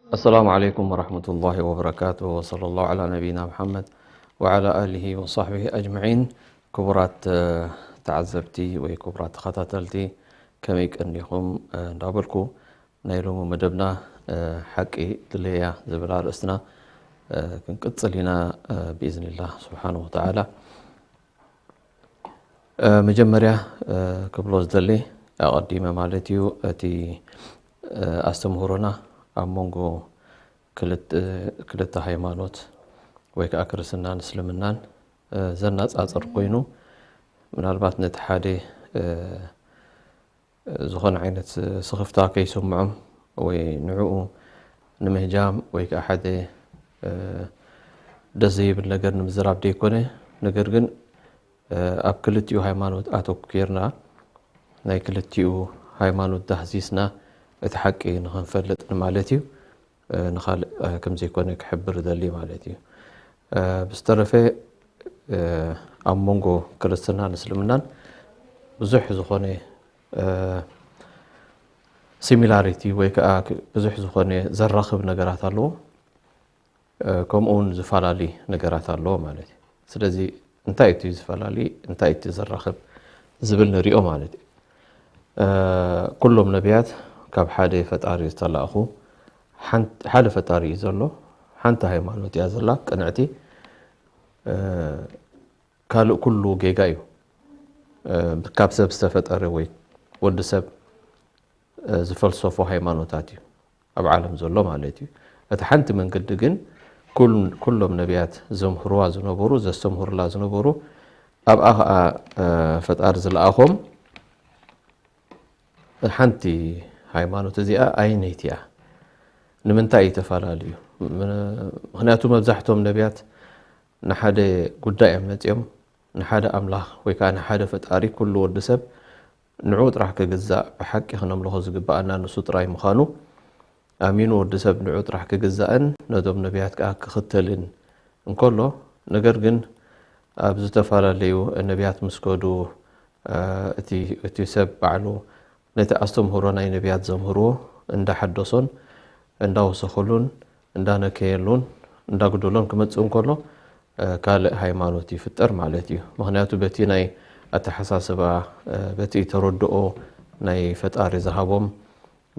السلام عليكم ورحمة الله وبركاته، وصلى الله على نبينا محمد وعلى آله وصحبه أجمعين. ክቡራት ተዓዘብቲ ወይ ክቡራት ተኸታተልቲ፣ ከመይ ቀኒኹም እንዳበልኩ፣ ናይ ሎሚ መደብና ሓቂ ድለያ ዝብል ኣርእስትና ክንቅጽል ኢና፣ ብኢዝኒላህ ስብሓንሁ ወተዓላ። መጀመርያ ክብሎ ዝደሊ፣ ኣቐዲመ ማለት እዩ፣ እቲ ኣስተምህሮና ኣብ መንጎ ክልተ ሃይማኖት ወይ ከዓ ክርስትናን እስልምናን ዘናጻጽር ኮይኑ፣ ምናልባት ነቲ ሓደ ዝኾነ ዓይነት ስኽፍታ ከይስምዖም ወይ ንዕኡ ንምህጃም ወይ ከዓ ሓደ ደስ ዘይብል ነገር ንምዝራብ ደይኮነ፣ ነገር ግን ኣብ ክልቲኡ ሃይማኖት ኣተኲርና ናይ ክልቲኡ ሃይማኖት ዳህሲስና እቲ ሓቂ ንኽንፈልጥ ማለት እዩ። ንኻልእ ከም ዘይኮነ ክሕብር እደሊ ማለት እዩ። ብዝተረፈ ኣብ መንጎ ክርስትናን እስልምናን ብዙሕ ዝኾነ ሲሚላሪቲ ወይ ከዓ ብዙሕ ዝኾነ ዘራኽብ ነገራት ኣለዎ። ከምኡ እውን ዝፈላለዩ ነገራት ኣለዎ ማለት እዩ። ስለዚ እንታይ እቲ ዝፈላለዩ፣ እንታይ እቲ ዘራኽብ ዝብል ንሪኦ ማለት እዩ። ኩሎም ነቢያት ካብ ሓደ ፈጣሪ ዝተላእኹ፣ ሓደ ፈጣሪ እዩ ዘሎ፣ ሓንቲ ሃይማኖት እያ ዘላ ቅንዕቲ። ካልእ ኩሉ ጌጋ እዩ። ካብ ሰብ ዝተፈጠረ ወይ ወዲ ሰብ ዝፈልሰፎ ሃይማኖታት እዩ ኣብ ዓለም ዘሎ ማለት እዩ። እቲ ሓንቲ መንገዲ ግን ኩሎም ነቢያት ዘምህርዋ ዝነበሩ፣ ዘስተምህሩላ ዝነበሩ፣ ኣብኣ ኸዓ ፈጣሪ ዝለኣኾም ሓንቲ ሃይማኖት እዚኣ ኣይነይቲ እያ። ንምንታይ እዩ ተፈላለዩ? ምኽንያቱ መብዛሕትኦም ነቢያት ንሓደ ጉዳይ እዮም መፂኦም፣ ንሓደ ኣምላኽ ወይ ከዓ ንሓደ ፈጣሪ ኩሉ ወዲ ሰብ ንዑ ጥራሕ ክግዛእ ብሓቂ ክነምልኾ ዝግበኣና ንሱ ጥራይ ምዃኑ ኣሚኑ ወዲ ሰብ ንዑ ጥራሕ ክግዛእን ነዞም ነቢያት ከዓ ክኽተልን እንከሎ፣ ነገር ግን ኣብ ዝተፈላለዩ ነቢያት ምስ ከዱ እቲ ሰብ ባዕሉ ነቲ ኣስተምህሮ ናይ ነቢያት ዘምህርዎ እንዳሓደሶን እንዳወሰኸሉን እንዳነከየሉን እንዳጉደሎን ክመፅእ እንከሎ ካልእ ሃይማኖት ይፍጠር ማለት እዩ። ምኽንያቱ በቲ ናይ ኣተሓሳስባ በቲ ተረድኦ ናይ ፈጣሪ ዝሃቦም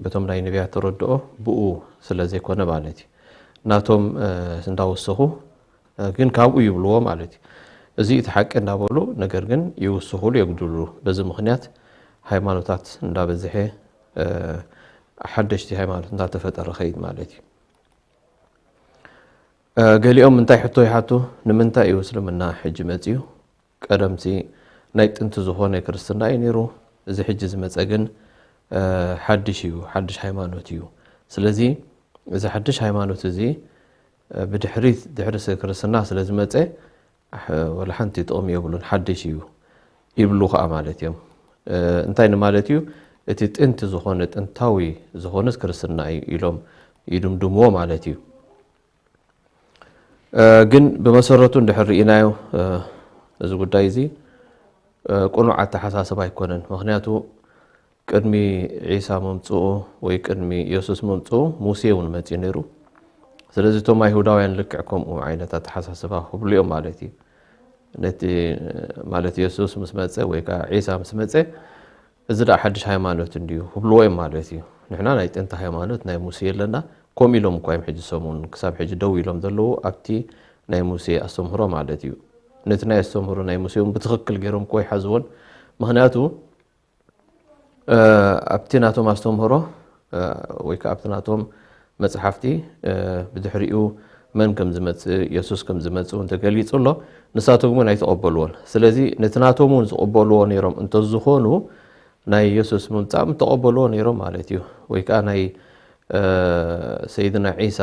በቶም ናይ ነቢያት ተረድኦ ብኡ ስለ ዘይኮነ ማለት እዩ። ናቶም እንዳወሰኹ ግን ካብኡ ይብልዎ ማለት እዩ። እዚ እቲ ሓቂ እንዳበሉ ነገር ግን ይውስኹሉ የጉድሉ። በዚ ምኽንያት ሃይማኖታት እንዳበዝሐ ሓደሽቲ ሃይማኖት እንዳተፈጠረ ኸይድ ማለት እዩ። ገሊኦም እንታይ ሕቶ ይሓቱ? ንምንታይ እዩ እስልምና ሕጂ መፅዩ? ቀደምሲ ናይ ጥንቲ ዝኾነ ክርስትና እዩ ነይሩ። እዚ ሕጂ ዝመፀ ግን ሓድሽ እዩ፣ ሓድሽ ሃይማኖት እዩ። ስለዚ እዚ ሓድሽ ሃይማኖት እዚ ብድሕሪት ድሕሪ ክርስትና ስለ ዝመፀ ወላ ሓንቲ ጥቕሚ የብሉን፣ ሓድሽ እዩ ይብሉ ከዓ ማለት እዮም። እንታይ ንማለት እዩ? እቲ ጥንቲ ዝኾነ ጥንታዊ ዝኾነስ ክርስትና እዩ ኢሎም ይድምድምዎ ማለት እዩ። ግን ብመሰረቱ እንድሕር ርኢናዮ እዚ ጉዳይ እዚ ቅኑዕ ኣተሓሳስባ ኣይኮነን። ምኽንያቱ ቅድሚ ዒሳ ምምፅኡ ወይ ቅድሚ የሱስ ምምፅኡ ሙሴ እውን መፅኡ ነይሩ። ስለዚ እቶም ኣይሁዳውያን ልክዕ ከምኡ ዓይነት ኣተሓሳስባ ክብሉ እዮም ማለት እዩ። ነቲ ማለት የሱስ ምስ መፀ ወይ ከዓ ዒሳ ምስ መፀ እዚ ደኣ ሓድሽ ሃይማኖት እንድዩ ክብልዎ እዮም ማለት እዩ። ንሕና ናይ ጥንቲ ሃይማኖት ናይ ሙሴ ኣለና። ከምኡ ኢሎም እኳ እዮም ሕጂ ሰሙን ክሳብ ሕጂ ደው ኢሎም ዘለዉ ኣብቲ ናይ ሙሴ ኣስተምህሮ ማለት እዩ። ነቲ ናይ ኣስተምህሮ ናይ ሙሴ እውን ብትኽክል ገይሮም እኮ ይሓዝዎን። ምኽንያቱ ኣብቲ ናቶም ኣስተምህሮ ወይ ከዓ ኣብቲ ናቶም መፅሓፍቲ ብድሕሪኡ መን ከም ዝመፅእ፣ የሱስ ከም ዝመፅእ እውን ተገሊፁ ኣሎ። ንሳቶም እውን ኣይተቐበልዎን። ስለዚ ነቲ ናቶም እውን ዝቕበልዎ ነይሮም እንተዝኾኑ ናይ የሱስ ምምፃእ ምተቐበልዎ ነይሮም ማለት እዩ። ወይ ከዓ ናይ ሰይድና ዒሳ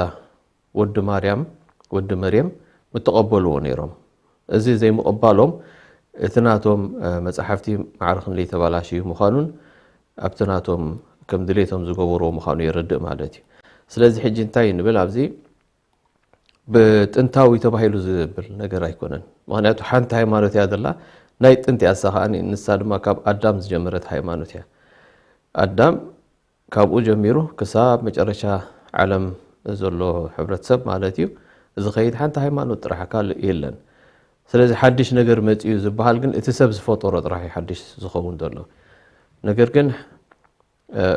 ወዲ ማርያም ወዲ መርየም ምተቐበልዎ ነይሮም። እዚ ዘይምቕባሎም እቲ ናቶም መፃሕፍቲ ማዕረ ክንደይ ተባላሽዩ ምዃኑን ኣብቲ ናቶም ከም ድሌቶም ዝገበርዎ ምዃኑ የረድእ ማለት እዩ። ስለዚ ሕጂ እንታይ ንብል ኣብዚ ብጥንታዊ ተባሂሉ ዝብል ነገር ኣይኮነን። ምክንያቱ ሓንቲ ሃይማኖት እያ ዘላ፣ ናይ ጥንቲ እያ እሳ ከኣ፣ ንሳ ድማ ካብ ኣዳም ዝጀመረት ሃይማኖት እያ። ኣዳም ካብኡ ጀሚሩ ክሳብ መጨረሻ ዓለም ዘሎ ሕብረተሰብ ማለት እዩ ዝኸይድ ሓንቲ ሃይማኖት ጥራሕ ካልእ የለን። ስለዚ ሓድሽ ነገር መፅዩ ዝበሃል ግን እቲ ሰብ ዝፈጠሮ ጥራሕ እዩ ሓድሽ ዝኸውን ዘሎ። ነገር ግን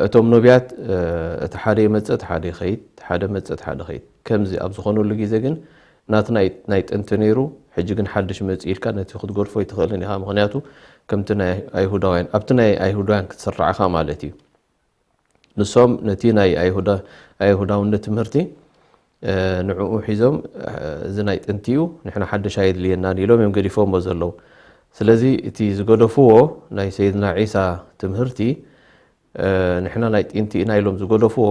እቶም ነቢያት እቲ ሓደ ይመፅእ እቲ ሓደ ይኸይድ፣ እቲ ሓደ መፅእ እቲ ሓደ ይኸይድ። ከምዚ ኣብ ዝኾነሉ ግዜ ግን ናቲ ናይ ጥንቲ ነይሩ፣ ሕጂ ግን ሓድሽ መፅእ ኢልካ ነቲ ክትገድፎ ኣይትኽእልን ኢኻ። ምኽንያቱ ከምቲ ናይ ኣይሁዳውያን ኣብቲ ናይ ኣይሁዳውያን ክትስራዕኻ ማለት እዩ። ንሶም ነቲ ናይ ኣይሁዳውነት ትምህርቲ ንዕኡ ሒዞም እዚ ናይ ጥንቲ እዩ፣ ንሕና ሓድሽ ኣየድልየናን ኢሎም እዮም ገዲፎሞ ዘለዉ። ስለዚ እቲ ዝገደፍዎ ናይ ሰይድና ዒሳ ትምህርቲ ንሕና ናይ ጥንቲ ኢና ኢሎም ዝገደፍዎ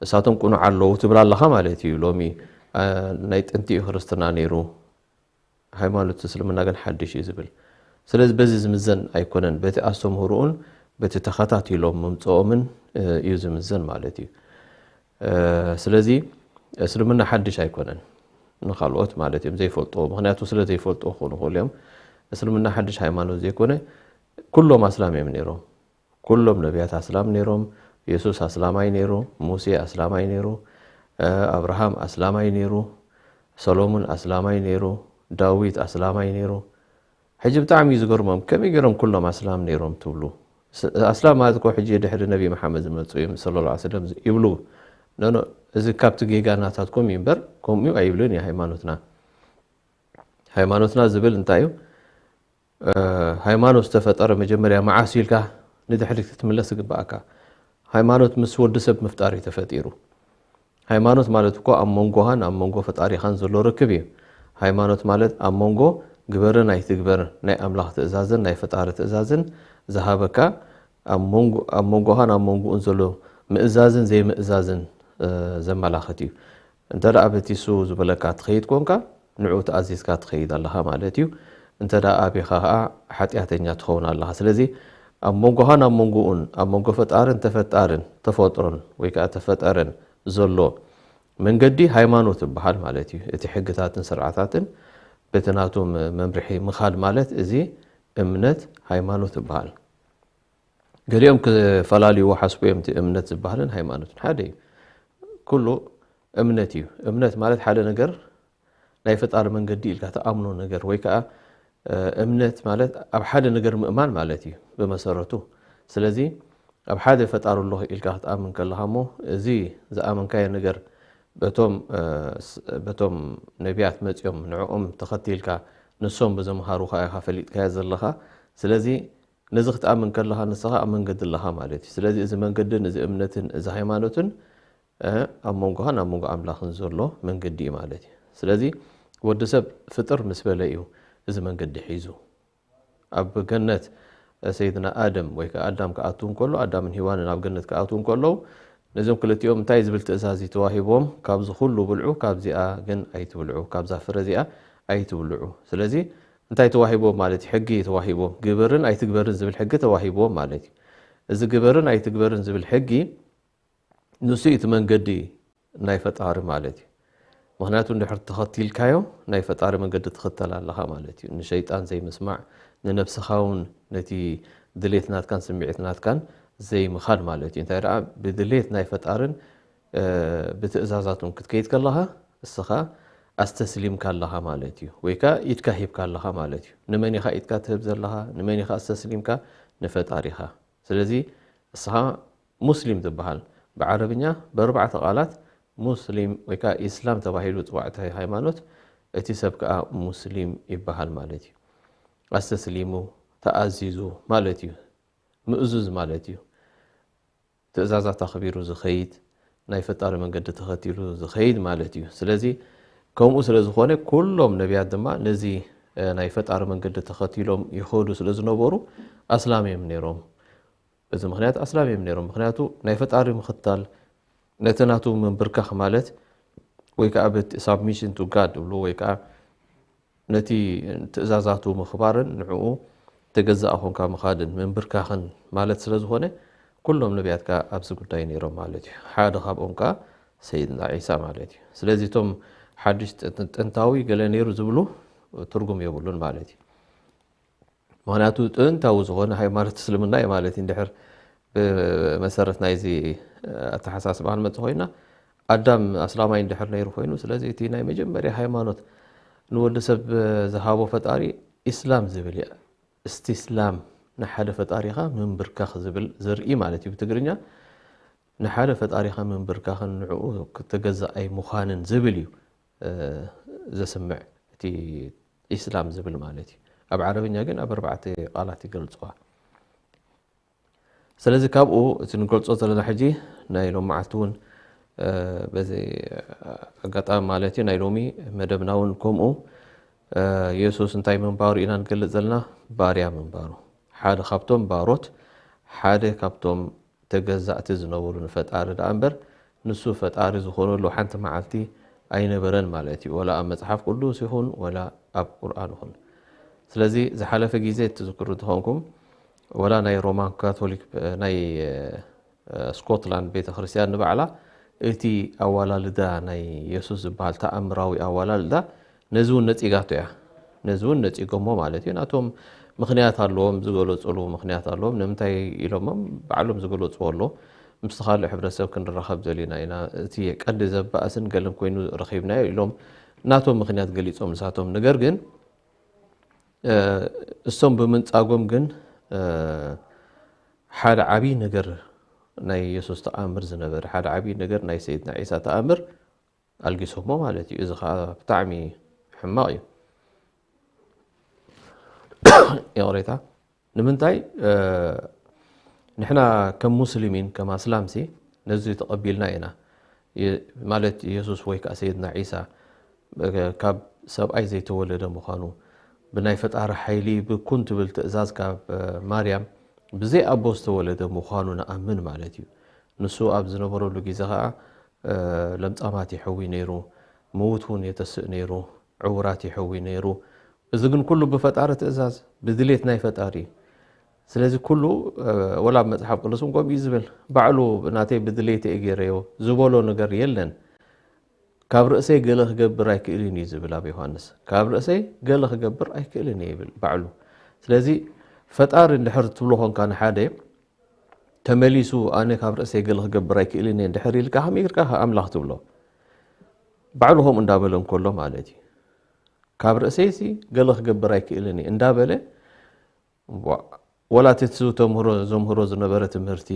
እሳቶም ቅኑዕ ኣለዉ ትብል ኣለኻ ማለት እዩ። ሎሚ ናይ ጥንቲ እዩ ክርስትና ነይሩ። ሃይማኖት እስልምና ግን ሓድሽ እዩ ዝብል። ስለዚ በዚ ዝምዘን ኣይኮነን፣ በቲ ኣስተምህርኡን በቲ ተኸታቲሎም ምምፅኦምን እዩ ዝምዘን ማለት እዩ። ስለዚ እስልምና ሓድሽ ኣይኮነን ንካልኦት ማለት እዮም ዘይፈልጥዎ፣ ምክንያቱ ስለ ዘይፈልጥዎ ክኾኑ ይኽእሉ እዮም። እስልምና ሓድሽ ሃይማኖት ዘይኮነ ኩሎም ኣስላም እዮም ነይሮም። ኩሎም ነቢያት ኣስላም ነይሮም። የሱስ ኣስላማይ ነይሩ፣ ሙሴ ኣስላማይ ነይሩ፣ ኣብርሃም ኣስላማይ ነይሩ፣ ሰሎሙን ኣስላማይ ነይሩ፣ ዳዊት ኣስላማይ ነይሩ። ሕጂ ብጣዕሚ እዩ ዝገርሞም፣ ከመይ ገይሮም ኩሎም ኣስላም ነይሮም ትብሉ? ኣስላም ማለት እኮ ሕጂ ድሕሪ ነቢ መሓመድ ዝመፁ እዮም ሰለላሁ ዐለይሂ ወሰለም ይብሉ። ኖኖ፣ እዚ ካብቲ ጌጋ ናታትኩም እዩ እምበር ከምኡ ኣይብልን እዩ ሃይማኖትና። ሃይማኖትና ዝብል እንታይ እዩ? ሃይማኖት ዝተፈጠረ መጀመርያ መዓስ ኢልካ ንድሕሪት ክትምለስ ይግባኣካ። ሃይማኖት ምስ ወዲ ሰብ ምፍጣር እዩ ተፈጢሩ። ሃይማኖት ማለት እኮ ኣብ መንጎኻን ኣብ መንጎ ፈጣሪኻን ዘሎ ርክብ እዩ። ሃይማኖት ማለት ኣብ መንጎ ግበርን ኣይትግበርን ናይ ኣምላኽ ትእዛዝን ናይ ፈጣሪ ትእዛዝን ዝሃበካ ኣብ መንጎኻን ኣብ መንጎኡን ዘሎ ምእዛዝን ዘይምእዛዝን ዘመላኽት እዩ። እንተ ደኣ በቲ እሱ ዝበለካ ትኸይድ ኮንካ ንዕኡ ተኣዚዝካ ትኸይድ ኣለኻ ማለት እዩ። እንተ ደኣ ኣቢኻ ኸዓ ሓጢኣተኛ ትኸውን ኣለኻ። ስለዚ ኣብ መንጎኻን ኣብ መንጎኡን ኣብ መንጎ ፈጣርን ተፈጣርን ተፈጥሮን ወይ ከዓ ተፈጠረን ዘሎ መንገዲ ሃይማኖት ይበሃል ማለት እዩ። እቲ ሕግታትን ስርዓታትን በቲ ናቱ መምርሒ ምኻድ ማለት እዚ እምነት ሃይማኖት ይበሃል። ገሊኦም ክፈላልይዎ ሓስቡ እዮም እቲ እምነት ዝበሃልን ሃይማኖትን ሓደ እዩ። ኩሉ እምነት እዩ። እምነት ማለት ሓደ ነገር ናይ ፈጣሪ መንገዲ ኢልካ ትኣምኖ ነገር ወይ ከዓ እምነት ማለት ኣብ ሓደ ነገር ምእማን ማለት እዩ ብመሰረቱ። ስለዚ ኣብ ሓደ ፈጣሪ ኣሎ ኢልካ ክትኣምን ከለኻ እሞ እዚ ዝኣመንካዮ ነገር በቶም በቶም ነቢያት መፂኦም ንዕኦም ተኸቲልካ ንሶም ብዘምሃሩኻ ኢኻ ፈሊጥካዮ ዘለኻ። ስለዚ ነዚ ክትኣምን ከለኻ ንስኻ ኣብ መንገዲ ኣለኻ ማለት እዩ። ስለዚ እዚ መንገድን እዚ እምነትን እዚ ሃይማኖትን ኣብ መንጎኻን ኣብ መንጎ ኣምላኽን ዘሎ መንገዲ እዩ ማለት እዩ። ስለዚ ወዲ ሰብ ፍጥር ምስ በለ እዩ እዚ መንገዲ ሒዙ። ኣብ ገነት ሰይድና ኣደም ወይ ከዓ ኣዳም ክኣትው እንከሎ ኣዳምን ሂዋንን ኣብ ገነት ክኣትው እንከለዉ ነዞም ክልቲኦም እንታይ ዝብል ትእዛዝ እዩ ተዋሂቦም? ካብዚ ኩሉ ብልዑ፣ ካብዚኣ ግን ኣይትብልዑ፣ ካብዛ ፍረ እዚኣ ኣይትብልዑ። ስለዚ እንታይ ተዋሂቦም ማለት እዩ? ሕጊ ተዋሂቦም። ግበርን ኣይትግበርን ዝብል ሕጊ ተዋሂብዎም ማለት እዩ። እዚ ግበርን ኣይትግበርን ዝብል ሕጊ ንሱ እዩ እቲ መንገዲ ናይ ፈጣሪ ማለት እዩ። ምክንያቱ እንድሕር ተኸቲልካዮ ናይ ፈጣሪ መንገዲ ትኽተል ኣለኻ ማለት እዩ። ንሸይጣን ዘይምስማዕ፣ ንነብስኻ እውን ነቲ ድሌት ናትካን ስምዒት ናትካን ዘይምኻድ ማለት እዩ። እንታይ ደኣ ብድሌት ናይ ፈጣርን ብትእዛዛቱን ክትከይድ ከለኻ እስኻ ኣስተስሊምካ ኣለኻ ማለት እዩ። ወይ ከዓ ኢድካ ሂብካ ኣለኻ ማለት እዩ። ንመን ኢኻ ኢድካ ትህብ ዘለኻ? ንመን ኢኻ ኣስተስሊምካ? ንፈጣሪኻ። ስለዚ እስኻ ሙስሊም ዝበሃል ብዓረብኛ ብኣርባዕተ ቃላት ሙስሊም ወይ ከዓ ኢስላም ተባሂሉ ዝፅዋዕ እቲ ሃይማኖት፣ እቲ ሰብ ከዓ ሙስሊም ይበሃል ማለት እዩ። ኣስተስሊሙ፣ ተኣዚዙ ማለት እዩ። ምእዙዝ ማለት እዩ። ትእዛዛት ኣኽቢሩ ዝኸይድ፣ ናይ ፈጣሪ መንገዲ ተኸቲሉ ዝኸይድ ማለት እዩ። ስለዚ ከምኡ ስለ ዝኾነ ኩሎም ነቢያት ድማ ነዚ ናይ ፈጣሪ መንገዲ ተኸቲሎም ይኸዱ ስለ ዝነበሩ ኣስላም እዮም ነይሮም። በዚ ምኽንያት ኣስላም እዮም ነይሮም። ምኽንያቱ ናይ ፈጣሪ ምኽታል፣ ነቲ ናቱ ምንብርካኽ ማለት ወይ ከዓ በቲ submission to God ዝብሉ ወይ ከዓ ነቲ ትእዛዛቱ ምኽባርን ንዕኡ ተገዛእ ኮንካ ምኻድን ምንብርካኽን ማለት ስለ ዝኾነ ኩሎም ነቢያት ከዓ ኣብዚ ጉዳይ ነይሮም ማለት እዩ። ሓደ ካብኦም ከዓ ሰይድና ዒሳ ማለት እዩ። ስለዚ እቶም ሓድሽ ጥንታዊ ገለ ነይሩ ዝብሉ ትርጉም የብሉን ማለት እዩ። ምኽንያቱ ጥንታዊ ዝኾነ ሃይማኖት እስልምና እዩ ማለት እዩ። እንድሕር ብመሰረት ናይዚ ኣተሓሳስባ ክንመፅእ ኮይና ኣዳም ኣስላማይ እንድሕር ነይሩ ኮይኑ፣ ስለዚ እቲ ናይ መጀመርያ ሃይማኖት ንወዲ ሰብ ዝሃቦ ፈጣሪ ኢስላም ዝብል እዩ። እስቲስላም፣ ንሓደ ፈጣሪኻ ምንብርካኽ ዝብል ዘርኢ ማለት እዩ ብትግርኛ። ንሓደ ፈጣሪኻ ምንብርካኽን ንዕኡ ተገዛኣይ ምዃንን ዝብል እዩ ዘስምዕ እቲ ኢስላም ዝብል ማለት እዩ። ኣብ ዓረብኛ ግን ኣብ ኣርባዕተ ቃላት ይገልፅዋ። ስለዚ ካብኡ እቲ ንገልፆ ዘለና ሕጂ ናይ ሎም መዓልቲ እውን በዚ ኣጋጣሚ ማለት እዩ ናይ ሎሚ መደብና እውን ከምኡ የሱስ እንታይ ምንባሩ ኢና ንገልፅ ዘለና፣ ባርያ ምንባሩ፣ ሓደ ካብቶም ባሮት፣ ሓደ ካብቶም ተገዛእቲ ዝነበሩ ንፈጣሪ ደኣ እምበር ንሱ ፈጣሪ ዝኾነሉ ሓንቲ መዓልቲ ኣይነበረን ማለት እዩ። ወላ ኣብ መጽሓፍ ቅዱስ ይኹን ወላ ኣብ ቁርኣን ይኹን። ስለዚ ዝሓለፈ ግዜ እትዝክሩ እንተኾንኩም ወላ ናይ ሮማን ካቶሊክ ናይ ስኮትላንድ ቤተ ክርስቲያን ንባዕላ እቲ ኣዋላልዳ ናይ የሱስ ዝበሃል ተኣምራዊ ኣዋላልዳ ነዚ እውን ነጺጋቶ እያ። ነዚ እውን ነጺጎሞ ማለት እዩ። ናቶም ምኽንያት ኣለዎም፣ ዝገለጹሉ ምኽንያት ኣለዎም። ንምንታይ ኢሎሞም ባዕሎም ዝገለጽዎ ኣሎ። ምስቲ ካልእ ሕብረተሰብ ክንራኸብ ዘሊና ኢና። እቲ ቀንዲ ዘባእስን ገለን ኮይኑ ረኺብናዮ ኢሎም ናቶም ምኽንያት ገሊጾም ንሳቶም። ነገር ግን እሶም ብምንጻጎም ግን ሓደ ዓብዪ ነገር ናይ የሱስ ተኣምር ዝነበረ፣ ሓደ ዓብዪ ነገር ናይ ሰይድና ዒሳ ተኣምር ኣልጊሶሞ ማለት እዩ። እዚ ከዓ ብጣዕሚ ሕማቕ እዩ። ይቕሬታ። ንምንታይ ንሕና ከም ሙስሊሚን ከም ኣስላምሲ ነዚ ተቐቢልና ኢና። ማለት የሱስ ወይ ከዓ ሰይድና ዒሳ ካብ ሰብኣይ ዘይተወለደ ምዃኑ፣ ብናይ ፈጣሪ ሓይሊ ብኩን ትብል ትእዛዝ ካብ ማርያም ብዘይ ኣቦ ዝተወለደ ምዃኑ ንኣምን ማለት እዩ። ንሱ ኣብ ዝነበረሉ ግዜ ከዓ ለምጻማት ይሕዊ ነይሩ፣ ምዉት እውን የተስእ ነይሩ፣ ዕውራት ይሕዊ ነይሩ። እዚ ግን ኩሉ ብፈጣሪ ትእዛዝ፣ ብድሌት ናይ ፈጣሪ እዩ። ስለዚ ኩሉ ወላ ኣብ መጽሓፍ ቅዱስ እውን ከምኡ እዩ ዝብል። ባዕሉ ናተይ ብድሌት እየ ገይረዮ ዝበሎ ነገር የለን። ካብ ርእሰይ ገለ ክገብር ኣይክእልን እዩ ዝብል ኣብ ዮሃንስ። ካብ ርእሰይ ገለ ክገብር ኣይክእልን እየ ይብል ባዕሉ። ስለዚ ፈጣሪ እንድሕር ትብሎ ኾንካ ንሓደ ተመሊሱ ኣነ ካብ ርእሰይ ገለ ክገብር ኣይክእልን እየ እንድሕር ኢልካ ከመይ ጌርካ ኣምላኽ ትብሎ? ባዕሉ ከምኡ እንዳበለ እንከሎ ማለት እዩ። ካብ ርእሰይሲ ገለ ክገብር ኣይክእልን እየ እንዳበለ ወላ እቲ እሱ ተምህሮ ዘምህሮ ዝነበረ ትምህርቲ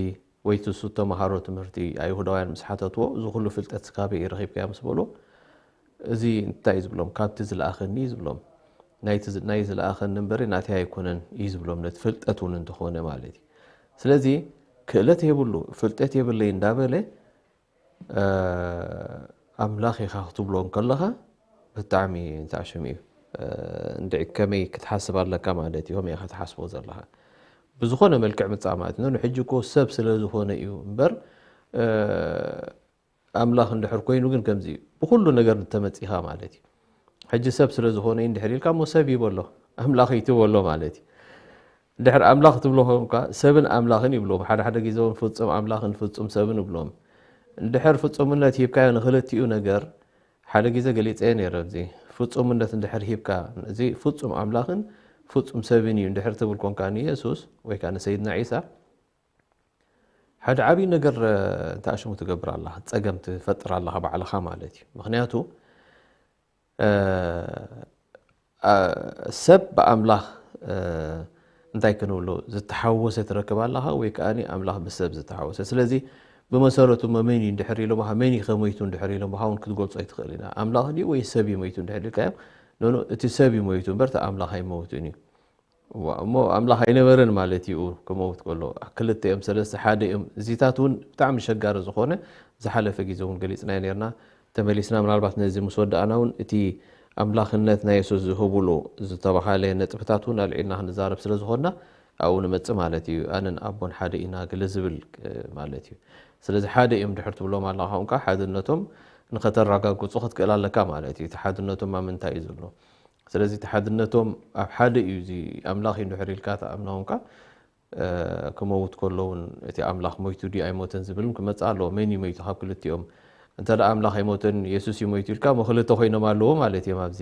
ወይ እቲ እሱ ተምሃሮ ትምህርቲ ኣይሁዳውያን ምስ ሓተትዎ እዚ ኩሉ ፍልጠት ስካበይ ረኺብካዮ ምስ በሎ እዚ እንታይ እዩ ዝብሎም? ካብቲ ዝለኣኸኒ እዩ ዝብሎም። ናይቲ ዝ- ናይ ዝለኣኸኒ እምበሪ ናተይ ኣይኮነን እዩ ዝብሎም፣ ነቲ ፍልጠት እውን እንተኾነ ማለት እዩ። ስለዚ ክእለት የብሉ ፍልጠት የብለይ እንዳበለ ኣምላኽ ኢኻ ክትብሎ እንከለኻ ብጣዕሚ እንተኣሽም እዩ። እንድዒ ከመይ ክትሓስብ ኣለካ ማለት እዩ፣ ከመይ ኢኻ ትሓስቦ ዘለኻ? ብዝኾነ መልክዕ ምጻእ ማለት እዩ። ንሕጂ እኮ ሰብ ስለ ዝኾነ እዩ እምበር ኣምላኽ እንድሕር ኮይኑ ግን ከምዚ እዩ። ብኹሉ ነገር እንተመጺኻ ማለት እዩ። ሕጂ ሰብ ስለ ዝኾነ እዩ እንድሕር ኢልካ እሞ ሰብ ይበሎ፣ ኣምላኽ ይትበሎ ማለት እዩ። እንድሕር ኣምላኽ ትብሎ ኮንካ ሰብን ኣምላኽን ይብሎም። ሓደ ሓደ ግዜ እውን ፍጹም ኣምላኽን ፍጹም ሰብን ይብሎም። እንድሕር ፍጹምነት ሂብካዮ ንክልቲኡ ነገር፣ ሓደ ግዜ ገሊጸዮ ነይረ፣ እዚ ፍጹምነት እንድሕር ሂብካ፣ እዚ ፍጹም ኣምላኽን ፍጹም ሰብን እዩ እንድሕር ትብል ኮንካ ንየሱስ ወይ ከዓ ንሰይድና ዒሳ፣ ሓደ ዓብዪ ነገር እንተኣሽሙ ትገብር ኣለኻ፣ ፀገም ትፈጥር ኣለኻ ባዕልኻ ማለት እዩ። ምክንያቱ ሰብ ብኣምላኽ እንታይ ክንብሎ ዝተሓወሰ ትረክብ ኣለኻ ወይ ከዓ ኣምላኽ ብሰብ ዝተሓወሰ። ስለዚ ብመሰረቱ መመን እዩ እንድሕር ኢሎም መን እዩ ከመይቱ እንድሕር ኢሎም እውን ክትገልጾ ኣይትኽእል ኢና። ኣምላኽ ድዩ ወይ ሰብ እዩ መይቱ እንድሕር ኢልካዮም፣ ኖኖ እቲ ሰብ እዩ መይቱ እምበር እቲ ኣምላኽ ኣይመውትን እዩ። እሞ ኣምላኽ ኣይነበረን ማለት እዩ። ክመውት ከሎ ክልተ እዮም፣ ሰለስተ ሓደ እዮም። እዚታት እውን ብጣዕሚ ሸጋሪ ዝኾነ ዝሓለፈ ግዜ እውን ገሊፅናዮ ነርና። ተመሊስና ምናልባት ነዚ ምስ ወዳእና እውን እቲ ኣምላኽነት ናይ የሱስ ዝህብሉ ዝተባሃለ ነጥብታት እውን ኣልዒልና ክንዛረብ ስለ ዝኾንና ኣብኡ ንመጽእ ማለት እዩ። ኣነን ኣቦን ሓደ ኢና ገለ ዝብል ማለት እዩ። ስለዚ ሓደ እዮም ድሕር ትብሎም ኣለኻ፣ እንኳ ሓድነቶም ንኸተረጋግጹ ክትክእል ኣለካ ማለት እዩ። እቲ ሓድነቶም ኣብ ምንታይ እዩ ዘሎ? ስለዚ እቲ ሓድነቶም ኣብ ሓደ እዩ። እዚ ኣምላኽ እዩ ድሕር ኢልካ ተኣምና እንኳ ክመውት ከሎ እውን እቲ ኣምላኽ ሞይቱ ድዩ ኣይሞተን ዝብል ክመጽእ ኣለዎ። መን እዩ ሞይቱ ካብ ክልቲኦም? እንተ ደኣ ኣምላኽ ኣይሞተን የሱስ እዩ ሞይቱ ኢልካ፣ እሞ ክልተ ኮይኖም ኣለዎ ማለት እዮም። ኣብዚ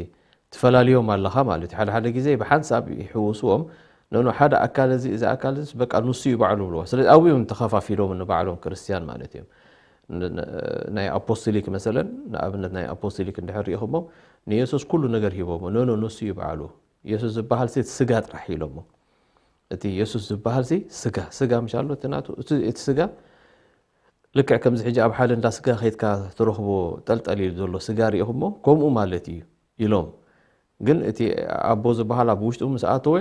ትፈላልዮም ኣለኻ ማለት እዩ። ሓደ ሓደ ግዜ ብሓንሳብ ይሕውስዎም። ነኖ ሓደ ኣካል እዚ፣ እዚ ኣካል እዚ በቃ ንሱ እዩ ባዕሉ ብልዎ። ስለዚ ኣብኡ እዮም ተኸፋፊሎም ንባዕሎም ክርስትያን ማለት እዮም። ን-፣ ን-፣ ናይ ኣፖስቶሊክ መሰለን፣ ንኣብነት ናይ ኣፖስቶሊክ እንድሕር ሪኢኹሞ፣ ንየሱስ ኩሉ ነገር ሂቦሞ። ነኖ ንሱ እዩ ባዕሉ። የሱስ ዝበሃል ሲ እቲ ስጋ ጥራሕ ኢሎሞ። እቲ የሱስ ዝበሃል ሲ ስጋ፣ ስጋ ምሽ ኣሎ እቲ ናቱ፣ እቲ፣ እቲ ስጋ ልክዕ ከምዚ ሕጂ ኣብ ሓደ እንዳ ስጋ ከይድካ ትረኽቦ ጠልጠል ኢሉ ዘሎ ስጋ ሪኢኹሞ፣ ከምኡ ማለት እዩ ኢሎም። ግን እቲ ኣቦ ዝበሃል ኣብ ውሽጡ ምስ ኣተወ፣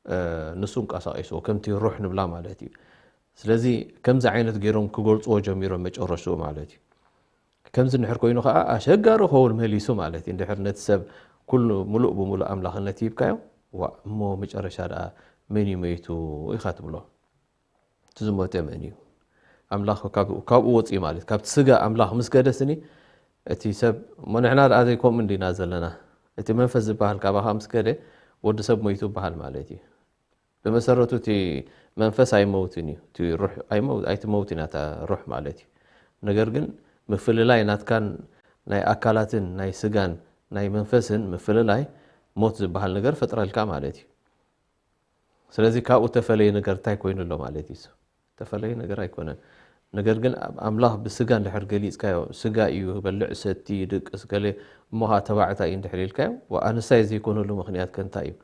እ፣ ንሱ እንቀሳቂስዎ፣ ከምቲ ሩሕ ንብላ ማለት እዩ። ስለዚ ከምዚ ዓይነት ገይሮም ክገልጽዎ ጀሚሮም መጨረሽኡ ማለት እዩ። ከምዚ እንድሕር ኮይኑ ከዓ ኣሸጋሪ ክኸውን መሊሱ ማለት እዩ። እንድሕር ነቲ ሰብ ኩሉ ምሉእ ብምሉእ ኣምላኽነት ሂብካዮ፣ ዋ፣ እሞ መጨረሻ ደኣ መን እዩ መይቱ ኢኻ ትብሎ? እቲ ዝሞተ መን እዩ? ኣምላኽ ካብ-፣ ካብኡ ወፂኡ ማለት፣ ካብቲ ስጋ ኣምላኽ ምስ ከደ ስኒ፣ እቲ ሰብ፣ እሞ ንሕና ደኣ ዘይከምኡ እንዲና ዘለና? እቲ መንፈስ ዝበሃል ካባኻ ምስ ከደ፣ ወዲ ሰብ ሞይቱ ይበሃል ማለት እዩ። ብመሰረቱ እቲ መንፈስ ኣይመውትን እዩ። እቲ ሩሕ ኣይመው-፣ ኣይትመውትን እያ እታ ሩሕ ማለት እዩ። ነገር ግን ምፍልላይ ናትካን ናይ ኣካላትን ናይ ስጋን ናይ መንፈስን ምፍልላይ ሞት ዝበሃል ነገር ፈጥረልካ ማለት እዩ። ስለዚ ካብኡ ተፈለየ ነገር እንታይ ኮይኑ ኣሎ ማለት እዩ? ተፈለየ ነገር ኣይኮነን። ነገር ግን ኣብ ኣምላኽ ብስጋ እንድሕር ገሊጽካዮ፣ ስጋ እዩ፣ በልዕ፣ ሰቲ፣ ድቅስ፣ ገለ እሞ ኸዓ ተባዕታይ እዩ እንድሕር ኢልካዮ፣ ዋ፣ ኣንስታይ ዘይኮነሉ ምኽንያት ከ እንታይ እዩ?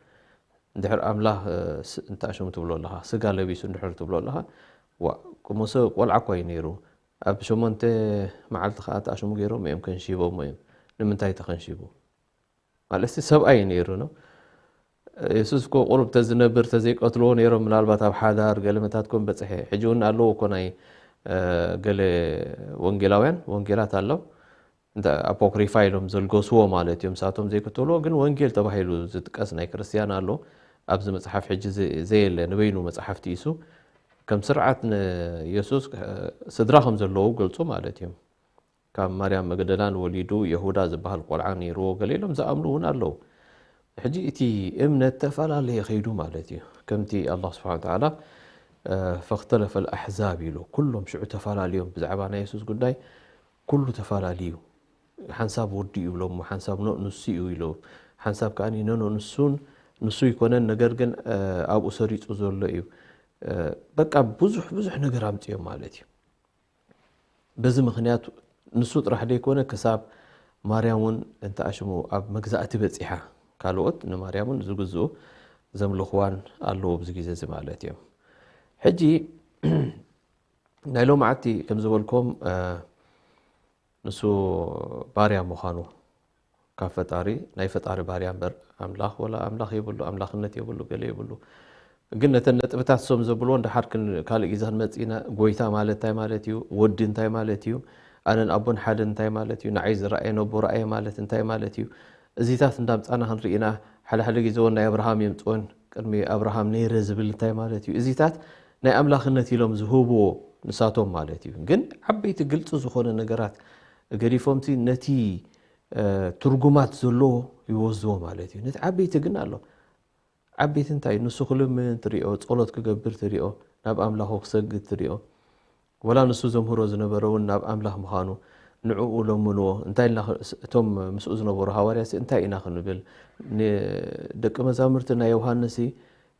እንድሕር ኣምላኽ፣ እ፣ ስ-፣ እንታይ ሽሙ ትብሎ ኣለኻ? ስጋ ለቢሱ እንድሕር ትብሎ ኣለኻ፣ ዋ፣ እሞሰ ቆልዓ እኮ እዩ ነይሩ። ኣብ ሸሞንተ መዓልቲ ኸዓ ተኣሽሙ ገይሮም እዮም ከንሺቦሞ እዮም። ንምንታይ ተኸንሺቡ? ማለት ሰብኣይ እዩ ነይሩ ነው። የሱስ እኮ ቁሩብ ተዝነብር ተዘይቀትልዎ ነይሮም፣ ምናልባት ኣብ ሓዳር ገለ መታት ኮን በጽሐ። ሕጂ እውን ኣለዎ እኮ ናይ፣ እ፣ ገለ ወንጌላውያን፣ ወንጌላት ኣሎ። እንተ ኣፖክሪፋ ኢሎም ዘልገስዎ ማለት እዮም። ንሳቶም ዘይክተልዎ ግን ወንጌል ተባሂሉ ዝጥቀስ ናይ ክርስትያን ኣሎ። ኣብዚ መጽሓፍ ሕጂ ዘ-፣ ዘየለ ንበይኑ መጽሓፍ ትኢሱ ከም ስርዓት ንየሱስ፣ እ፣ ስድራ ከም ዘለዉ ገልጹ ማለት እዮም። ካብ ማርያም መግደላን ወሊዱ የሁዳ ዝበሃል ቆልዓ ነይርዎ ገለ ኢሎም ዝኣምኑ እውን ኣለዉ። ሕጂ እቲ እምነት ተፈላለየ ከይዱ ማለት እዩ። ከምቲ ኣላህ ስብሓን ወተዓላ፣ እ፣ ፈኽተለፈ ልኣሕዛብ ኢሉ፣ ኩሎም ሽዑ ተፈላለዮም ብዛዕባ ናይ የሱስ ጉዳይ ኩሉ ተፈላለዩ። ሓንሳብ ወዲ እዩ ብሎሞ፣ ሓንሳብ ኖ ንሱ እዩ ኢሎ፣ ሓንሳብ ከኣ ኖ ኖ ንሱን ንሱ ይኮነን፣ ነገር ግን፣ እ፣ ኣብኡ ሰሪጹ ዘሎ እዩ። እ፣ በቃ ብዙሕ ብዙሕ ነገር ኣምጽኦም ማለት እዩ። በዚ ምኽንያት ንሱ ጥራሕ ዘይኮነ ክሳብ ማርያም እውን እንተ ኣሽሙ ኣብ መግዛእቲ በጺሓ፣ ካልኦት ንማርያም እውን ዝግዝኡ ዘምልኽዋን ኣለዉ ኣብዚ ግዜ እዚ ማለት እዮም። ሕጂ ናይ ሎማዓቲ ከም ዝበልኩም፣ እ፣ ንሱ ባርያ ምዃኑ ካብ ፈጣሪ፣ ናይ ፈጣሪ ባርያ እምበር ኣምላኽ ወላ ኣምላኽ የብሉ፣ ኣምላኽነት የብሉ፣ ገለ የብሉ። ግን ነተን ነጥብታት እሶም ዘብልዎ እንድሓር ክን-፣ ካልእ ግዜ ክንመጽእ ኢና። ጎይታ ማለት እንታይ ማለት እዩ? ወዲ እንታይ ማለት እዩ? ኣነን ኣቦን ሓደ እንታይ ማለት እዩ? ንዓይ ዝረኣየ ነቦ ረኣየ ማለት እንታይ ማለት እዩ? እዚታት እንዳምጻና ክንርኢ ኢና። ሓደ ሓደ ግዜ እውን ናይ ኣብርሃም የምጽኦን፣ ቅድሚ ኣብርሃም ነይረ ዝብል እንታይ ማለት እዩ? እዚታት ናይ ኣምላኽነት ኢሎም ዝህብዎ ንሳቶም ማለት እዩ። ግን ዓበይቲ ግልጺ ዝኾነ ነገራት ገዲፎምሲ ነቲ፣ እ፣ ትርጉማት ዘለዎ ይወስድዎ ማለት እዩ። ነቲ ዓበይቲ ግን ኣሎ። ዓበይቲ እንታይ እዩ? ንሱ ክልምን ትሪኦ፣ ጸሎት ክገብር ትሪኦ፣ ናብ ኣምላኹ ክሰግድ ትሪኦ። ወላ ንሱ ዘምህሮ ዝነበረ እውን ናብ ኣምላኽ ምዃኑ ንዕኡ ለምንዎ። እንታይ ኢልና ኽ-፣ እቶም ምስኡ ዝነበሩ ሃዋርያትሲ እንታይ ኢና ክንብል? ንደቂ መዛሙርቲ ናይ ዮሃንስሲ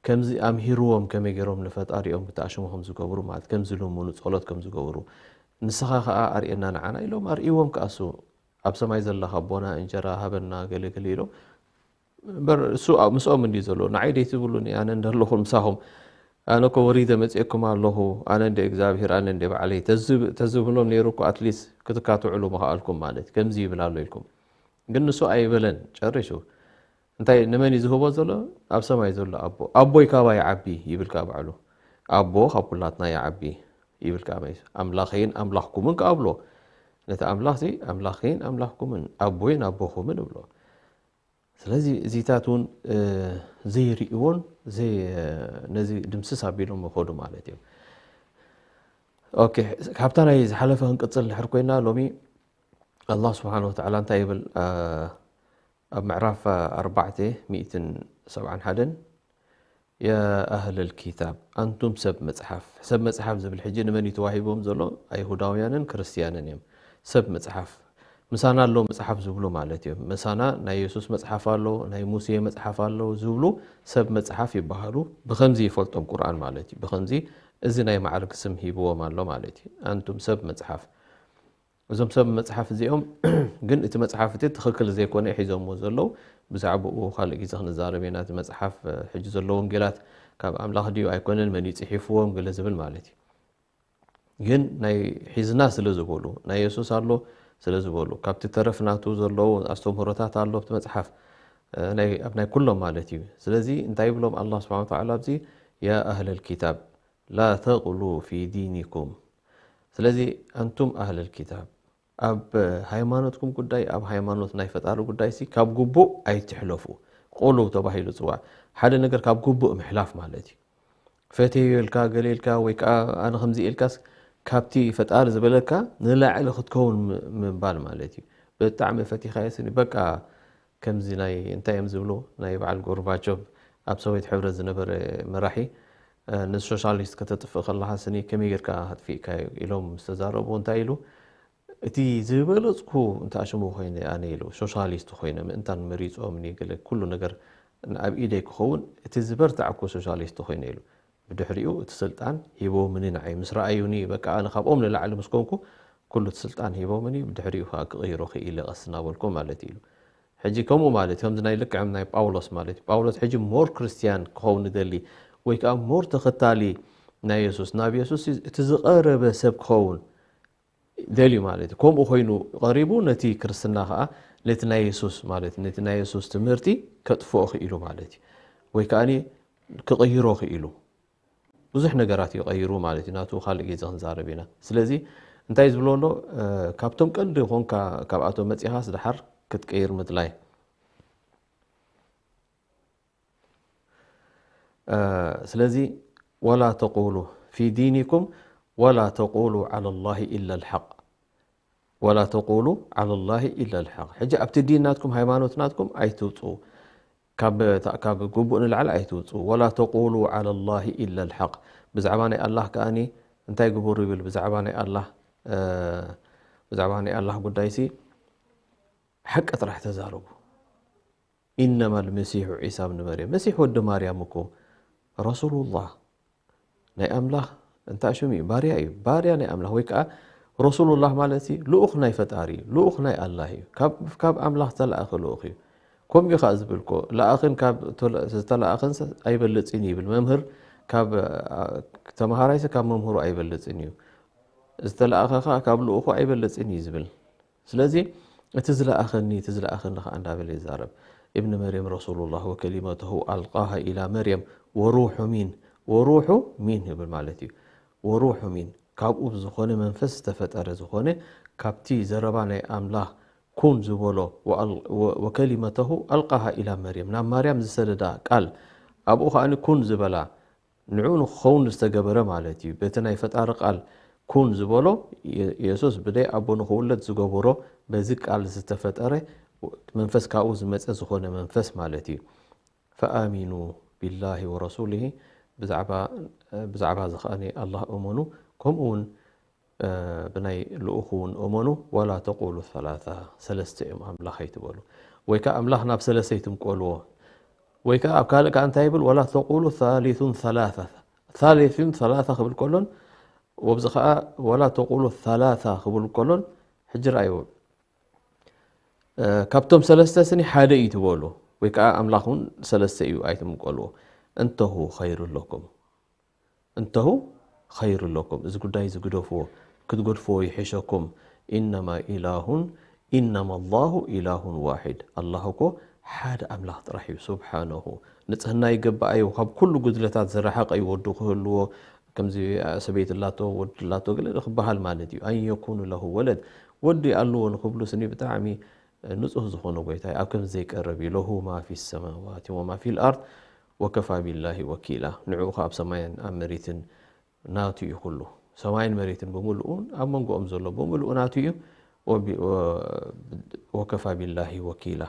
ከምዚ ኣምሂርዎም ከመይ ገይሮም ንፈጣሪኦም ክተኣሽሙ ከም ዝገብሩ፣ ማለት ከም ዝልምኑ፣ ጸሎት ከም ዝገብሩ፣ ንስኻ ከኣ ኣርእየና ንዓና ኢሎም ኣርእይዎም ከኣ እሱ ኣብ ሰማይ ዘለኻ ኣቦና እንጀራ ሃበና ገለ ገለ ኢሎም። እምበር እሱ ኣብ ምስኦም እንድዩ ዘሎ። ንዓይ ደይ ትብሉኒ ኣነ እንደ ኣለኹ ምሳኹም። ኣነ እኮ ወሪደ መጺኤኩም ኣለኹ። ኣነ እንደ እግዚኣብሔር፣ ኣነ እንደ ባዕለይ ተዝብ-፣ ተዝብሎም ነይሩ እኮ ኣትሊስት ክትካትዕሉ ምኸኣልኩም ማለት ከምዚ ይብል ኣሎ ኢልኩም። ግን ንሱ ኣይበለን ጨሪሱ። እንታይ ንመን እዩ ዝህቦ ዘሎ? ኣብ ሰማይ ዘሎ ኣቦ። ኣቦይ ካባይ ይዓቢ ይብል ከኣ ባዕሉ። ኣቦ ካብ ኩላትና ይዓቢ ይብል ከኣ መሊሱ። ኣምላኸይን ኣምላኽኩምን ከኣ ብሎ። ነቲ ኣምላኽ እዚ ኣምላኸይን ኣምላኽኩምን ኣቦይን ኣቦኹምን ይብሎ። ስለዚ እዚታት እውን ዘይርእዎን ነዚ ድምስስ ኣቢሎም ይኸዱ ማለት እዩ። ኦኬ፣ ካብታ ናይ ዝሓለፈ ክንቅፅል ድሕር ኮይና ሎሚ ኣላህ ስብሓን ወተዓላ እንታይ ይብል? ኣብ ምዕራፍ ኣርባዕተ ሚእትን ሰብዓን ሓደን ያ ኣህለል ኪታብ ኣንቱም ሰብ መፅሓፍ። ሰብ መፅሓፍ ዝብል ሕጂ ንመን እዩ ተዋሂቦም ዘሎ? ኣይሁዳውያንን ክርስትያንን እዮም። ሰብ መፅሓፍ ምሳና ኣሎ መፅሓፍ ዝብሉ ማለት እዮም። ምሳና ናይ የሱስ መፅሓፍ ኣሎ፣ ናይ ሙሴ መፅሓፍ ኣሎ ዝብሉ ሰብ መፅሓፍ ይበሃሉ። ብኸምዚ ይፈልጦም ቁርኣን ማለት እዩ። ብኸምዚ እዚ ናይ ማዕርግ ስም ሂብዎም ኣሎ ማለት እዩ። ኣንቱም ሰብ መፅሓፍ። እዞም ሰብ መፅሓፍ እዚኦም ግን እቲ መፅሓፍ እቲ ትኽክል ዘይኮነ ሒዞምዎ ዘለዉ። ብዛዕባኡ ካልእ ግዜ ክንዛረብ ኢና። እቲ መፅሓፍ ሕጂ ዘሎ ወንጌላት ካብ ኣምላኽ ድዩ ኣይኮነን፣ መን እዩ ፅሒፍዎም ገለ ዝብል ማለት እዩ። ግን ናይ ሒዝና ስለ ዝበሉ ናይ የሱስ ኣሎ ስለ ዝበሉ ካብቲ ተረፍ ናቱ ዘለዉ ኣስተምህሮታት ኣሎ ኣብቲ መፅሓፍ ኣብ ናይ ኩሎም ማለት እዩ። ስለዚ እንታይ ይብሎም ኣላህ ስብሓን ወተዓላ ኣብዚ ያ ኣህለል ኪታብ ላ ተቕሉ ፊ ዲኒኩም። ስለዚ ኣንቱም ኣህለል ኪታብ ኣብ ሃይማኖትኩም ጉዳይ ኣብ ሃይማኖት ናይ ፈጣሪ ጉዳይ ሲ ካብ ግቡእ ኣይትሕለፉ። ቁሉ ተባሂሉ ፅዋዕ ሓደ ነገር ካብ ግቡእ ምሕላፍ ማለት እዩ። ፈትየዮ ኢልካ ገለ ኢልካ ወይ ከዓ ኣነ ከምዚ ኢልካስ ካብቲ ፈጣሪ ዝበለካ ንላዕሊ ክትከውን ምባል ማለት እዩ። ብጣዕሚ ፈቲኻዮ ስኒ በቃ ከምዚ ናይ እንታይ እዮም ዝብሉ ናይ በዓል ጎርባቾቭ ኣብ ሶቪየት ሕብረት ዝነበረ መራሒ ንሶሻሊስት ከተጥፍእ ከለካ ስኒ ከመይ ጌርካ ኣጥፊእካዮ ኢሎም ምስ ተዛረቡ እንታይ ኢሉ እቲ ዝበለፅኩ እንተ ኣሽሙ ኮይነ ኣነ ኢሉ ሶሻሊስት ኮይነ ምእንታን መሪፆምኒ ገለ ኩሉ ነገር ኣብ ኢደይ ክኸውን እቲ ዝበርታዕኩ ሶሻሊስት ኮይነ ኢሉ ብድሕሪኡ እቲ ስልጣን ሂቦምኒ ንዓይ ምስ ረኣዩኒ በቃ ኣነ ካብኦም ንላዕሊ ምስ ኮንኩ ኩሉ እቲ ስልጣን ሂቦምኒ ብድሕሪኡ ከዓ ክቕይሮ ክኢለ ቀስ እናበልኩ ማለት ኢሉ ሕጂ ከምኡ ማለት ከምዚ ናይ ልክዕም ናይ ጳውሎስ ማለት እዩ ጳውሎስ ሕጂ ሞር ክርስትያን ክኸውን ንደሊ ወይ ከዓ ሞር ተኸታሊ ናይ የሱስ ናብ የሱስ እቲ ዝቐረበ ሰብ ክኸውን ደልዩ ማለት እዩ። ከምኡ ኮይኑ ቀሪቡ ነቲ ክርስትና ከዓ ነቲ ናይ የሱስ ማለት ነቲ ናይ የሱስ ትምህርቲ ከጥፍኦ ክኢሉ ማለት እዩ። ወይ ከዓ ክቕይሮ ክኢሉ ብዙሕ ነገራት ይቐይሩ ማለት እዩ። ናቱ ካልእ ግዜ ክንዛረብ ኢና። ስለዚ እንታይ ዝብሎ ኣሎ ካብቶም ቀንዲ ኮንካ ካብኣቶም መፂኻስ ድሓር ክትቀይር ምድላይ ስለዚ ወላ ተቁሉ ፊ ዲኒኩም ወላ ተቁሉ ዓላ ላሂ ኢላ ልሓቅ ወላ ተቁሉ ዓላ ላሂ ኢላ ልሓቅ ሕጂ ኣብቲ ዲን ናትኩም ሃይማኖት ናትኩም ኣይትውፅኡ ካብ ግቡእ ንላዕሊ ኣይትውፅኡ ወላ ተቁሉ ዓላ ላሂ ኢላ ልሓቅ ብዛዕባ ናይ ኣላህ ከኣኒ እንታይ ግበሩ ይብል ብዛዕባ ናይ ኣላህ ብዛዕባ ናይ ኣላህ ጉዳይሲ ሓቂ ጥራሕ ተዛረቡ ኢነማ ልመሲሑ ዒሳ ብኒ መርየም መሲሕ ወዲ ማርያም እኮ ረሱሉላህ ናይ ኣምላኽ እንታይ ሽም እዩ ባርያ እዩ ባርያ ናይ ኣምላኽ ወይ ከዓ ረሱሉላህ ማለት ሲ ልኡኽ ናይ ፈጣሪ እዩ ልኡኽ ናይ ኣላህ እዩ ካብ ኣምላኽ ዝተላእኸ ልኡኽ እዩ ከምኡ እዩ ከዓ ዝብል ኮ ለኣኽን ካብ ዝተላእኸን ኣይበልፅን ይብል መምህር ካብ ተምሃራይሲ ካብ መምህሩ ኣይበልፅን እዩ ዝተላእኸ ከዓ ካብ ልኡኹ ኣይበልፅን እዩ ዝብል ስለዚ እቲ ዝለኣኸኒ እቲ ዝለኣኸኒ ከዓ እንዳበለ ይዛረብ እብኒ መርየም ረሱሉላህ ወከሊመተሁ ኣልቃሃ ኢላ መርየም ወሩሑ ሚን ወሩሑ ሚን ይብል ማለት እዩ ወሩሑ ሚን ካብኡ ዝኾነ መንፈስ ዝተፈጠረ ዝኾነ ካብቲ ዘረባ ናይ ኣምላኽ ኩን ዝበሎ ወከሊመተሁ ኣልቃሃ ኢላ መርየም ናብ ማርያም ዝሰደዳ ቃል ኣብኡ ከዓ ኩን ዝበላ ንዑ ንክኸውን ዝተገበረ ማለት እዩ። በቲ ናይ ፈጣሪ ቃል ኩን ዝበሎ የሱስ ብደይ ኣቦ ንክውለድ ዝገበሮ በዚ ቃል ዝተፈጠረ መንፈስ ካብኡ ዝመፀ ዝኾነ መንፈስ ማለት እዩ። ፈኣሚኑ ቢላሂ ወረሱሊሂ ብዛዕባ ዝኸኣነ ኣላህ እመኑ ከምኡ እውን ብናይ ልኡኹ እውን እመኑ ወላ ተቁሉ ሰላሳ ሰለስተ እዮም ኣምላኽ ኣይትበሉ ወይ ከዓ ኣምላኽ ናብ ሰለስተ ኣይትምቀልዎ ወይ ከዓ ኣብ ካልእ ከዓ እንታይ ይብል ወላ ተቁሉ ሳሊሱን ሰላሳ ሳሊሱን ሰላሳ ክብል ከሎን ወብዚ ከዓ ወላ ተቁሉ ሰላሳ ክብል ከሎን ሕጂ ረኣይዎ ካብቶም ሰለስተ ስኒ ሓደ እዩ ትበሉ ወይ ከዓ ኣምላኽ እውን ሰለስተ እዩ ኣይትምቀልዎ እንተሁ ኸይሩ ኣለኩም እንተሁ ኸይሩ ኣለኩም እዚ ጉዳይ ዝግደፍዎ ክትገድፍዎ ይሕሸኩም ኢነማ ኢላሁን ኢነማ ላሁ ኢላሁን ዋሒድ ኣላህ እኮ ሓደ ኣምላኽ ጥራሕ እዩ። ስብሓነሁ ንጽህና ይገባኣዩ፣ ካብ ኩሉ ጉድለታት ዝረሓቐ እዩ። ወዱ ክህልዎ፣ ከምዚ ሰበይቲ ኣላቶ፣ ወዲ ኣላቶ፣ ገለ ክበሃል ማለት እዩ። ኣን የኩኑ ለሁ ወለድ፣ ወዲ ኣለዎ ንክብሉ ስኒ ብጣዕሚ ንጹህ ዝኾነ ጎይታ እዩ። ኣብ ከምዚ ዘይቀርብ እዩ። ለሁ ማ ፊ ሰማዋት ወማ ፊል ኣርድ ወከፋ ቢላሂ ወኪላ። ንዕኡ ከኣ ኣብ ሰማይን ኣብ መሬትን ናቱ እዩ ኩሉ። ሰማይን መሬትን ብምልኡ፣ ኣብ መንጎኦም ዘሎ ብምልኡ ናቱ እዩ። ወቢ-፣ ወ-፣ ወከፋ ቢላሂ ወኪላ።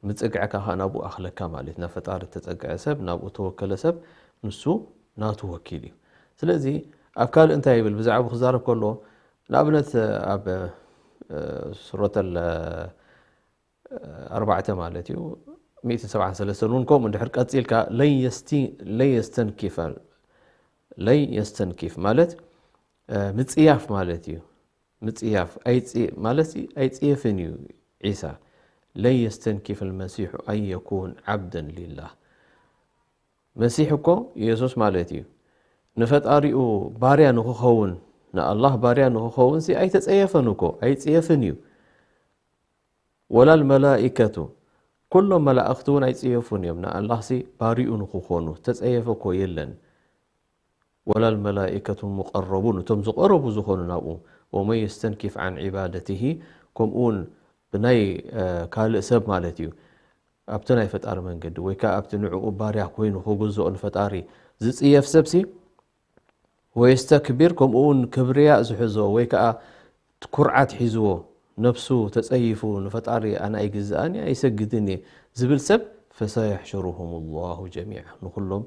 ምጽግዕካ ከኣ ናብኡ ኣኽለካ ማለት እዩ። ናብ ፈጣሪ እተጸግዐ ሰብ፣ ናብኡ እተወከለ ሰብ፣ ንሱ ናቱ ወኪል እዩ። ስለዚ ኣብ ካልእ እንታይ ይብል? ብዛዕባኡ ክዛረብ ከሎ፣ ንኣብነት ኣብ፣ እ፣ ሱረተል ኣርባዕተ ማለት እዩ፣ ሚእትን ሰብዓን ሰለስተን እውን ከምኡ እንድሕር ቀጺልካ፣ ለን የስቲ-፣ ለን የስተንኪፈ፣ ለን የስተንኪፍ ማለት፣ እ፣ ምጽያፍ ማለት እዩ። ምጽያፍ ኣይጽ-፣ ማለት ሲ ኣይጽየፍን እዩ ዒሳ። ለን የስተንኪፍ ልመሲሑ ኣን የኩን ዓብደን ሊላህ። መሲሕ እኮ፣ ኢየሱስ ማለት እዩ፣ ንፈጣሪኡ ባርያ ንክኸውን፣ ንኣላህ ባርያ ንክኸውን ሲ ኣይተጸየፈን እኮ፣ ኣይጽየፍን እዩ። ወላ ልመላኢከቱ፣ ኩሎም መላእኽቲ እውን ኣይጽየፉን እዮም፣ ንኣላህ ሲ ባርዩ ንክኾኑ። ተጸየፈ እኮ የለን። ወላ ልመላኢከቱ ሙቀረቡን፣ እቶም ዝቐረቡ ዝኾኑ ናብኡ። ወመን የስተንኪፍ ዓን ዒባደትሂ፣ ከምኡ እውን ብናይ፣ እ፣ ካልእ ሰብ ማለት እዩ፣ ኣብቲ ናይ ፈጣሪ መንገዲ ወይ ከኣ ኣብቲ ንዕኡ ባርያ ኮይኑ ክግዝኦ ንፈጣሪ ዝጽየፍ ሰብሲ፣ ወየስተክቢር፣ ከምኡ እውን ክብርያእ ዝሕዞ ወይ ከኣ ኩርዓት ሒዝዎ፣ ነብሱ ተጸይፉ፣ ንፈጣሪ ኣነ ኣይግዝኣን እየ፣ ኣይሰግድን እየ ዝብል ሰብ፣ ፈሰየሕሽሩሁም ላሁ ጀሚዓ፣ ንኹሎም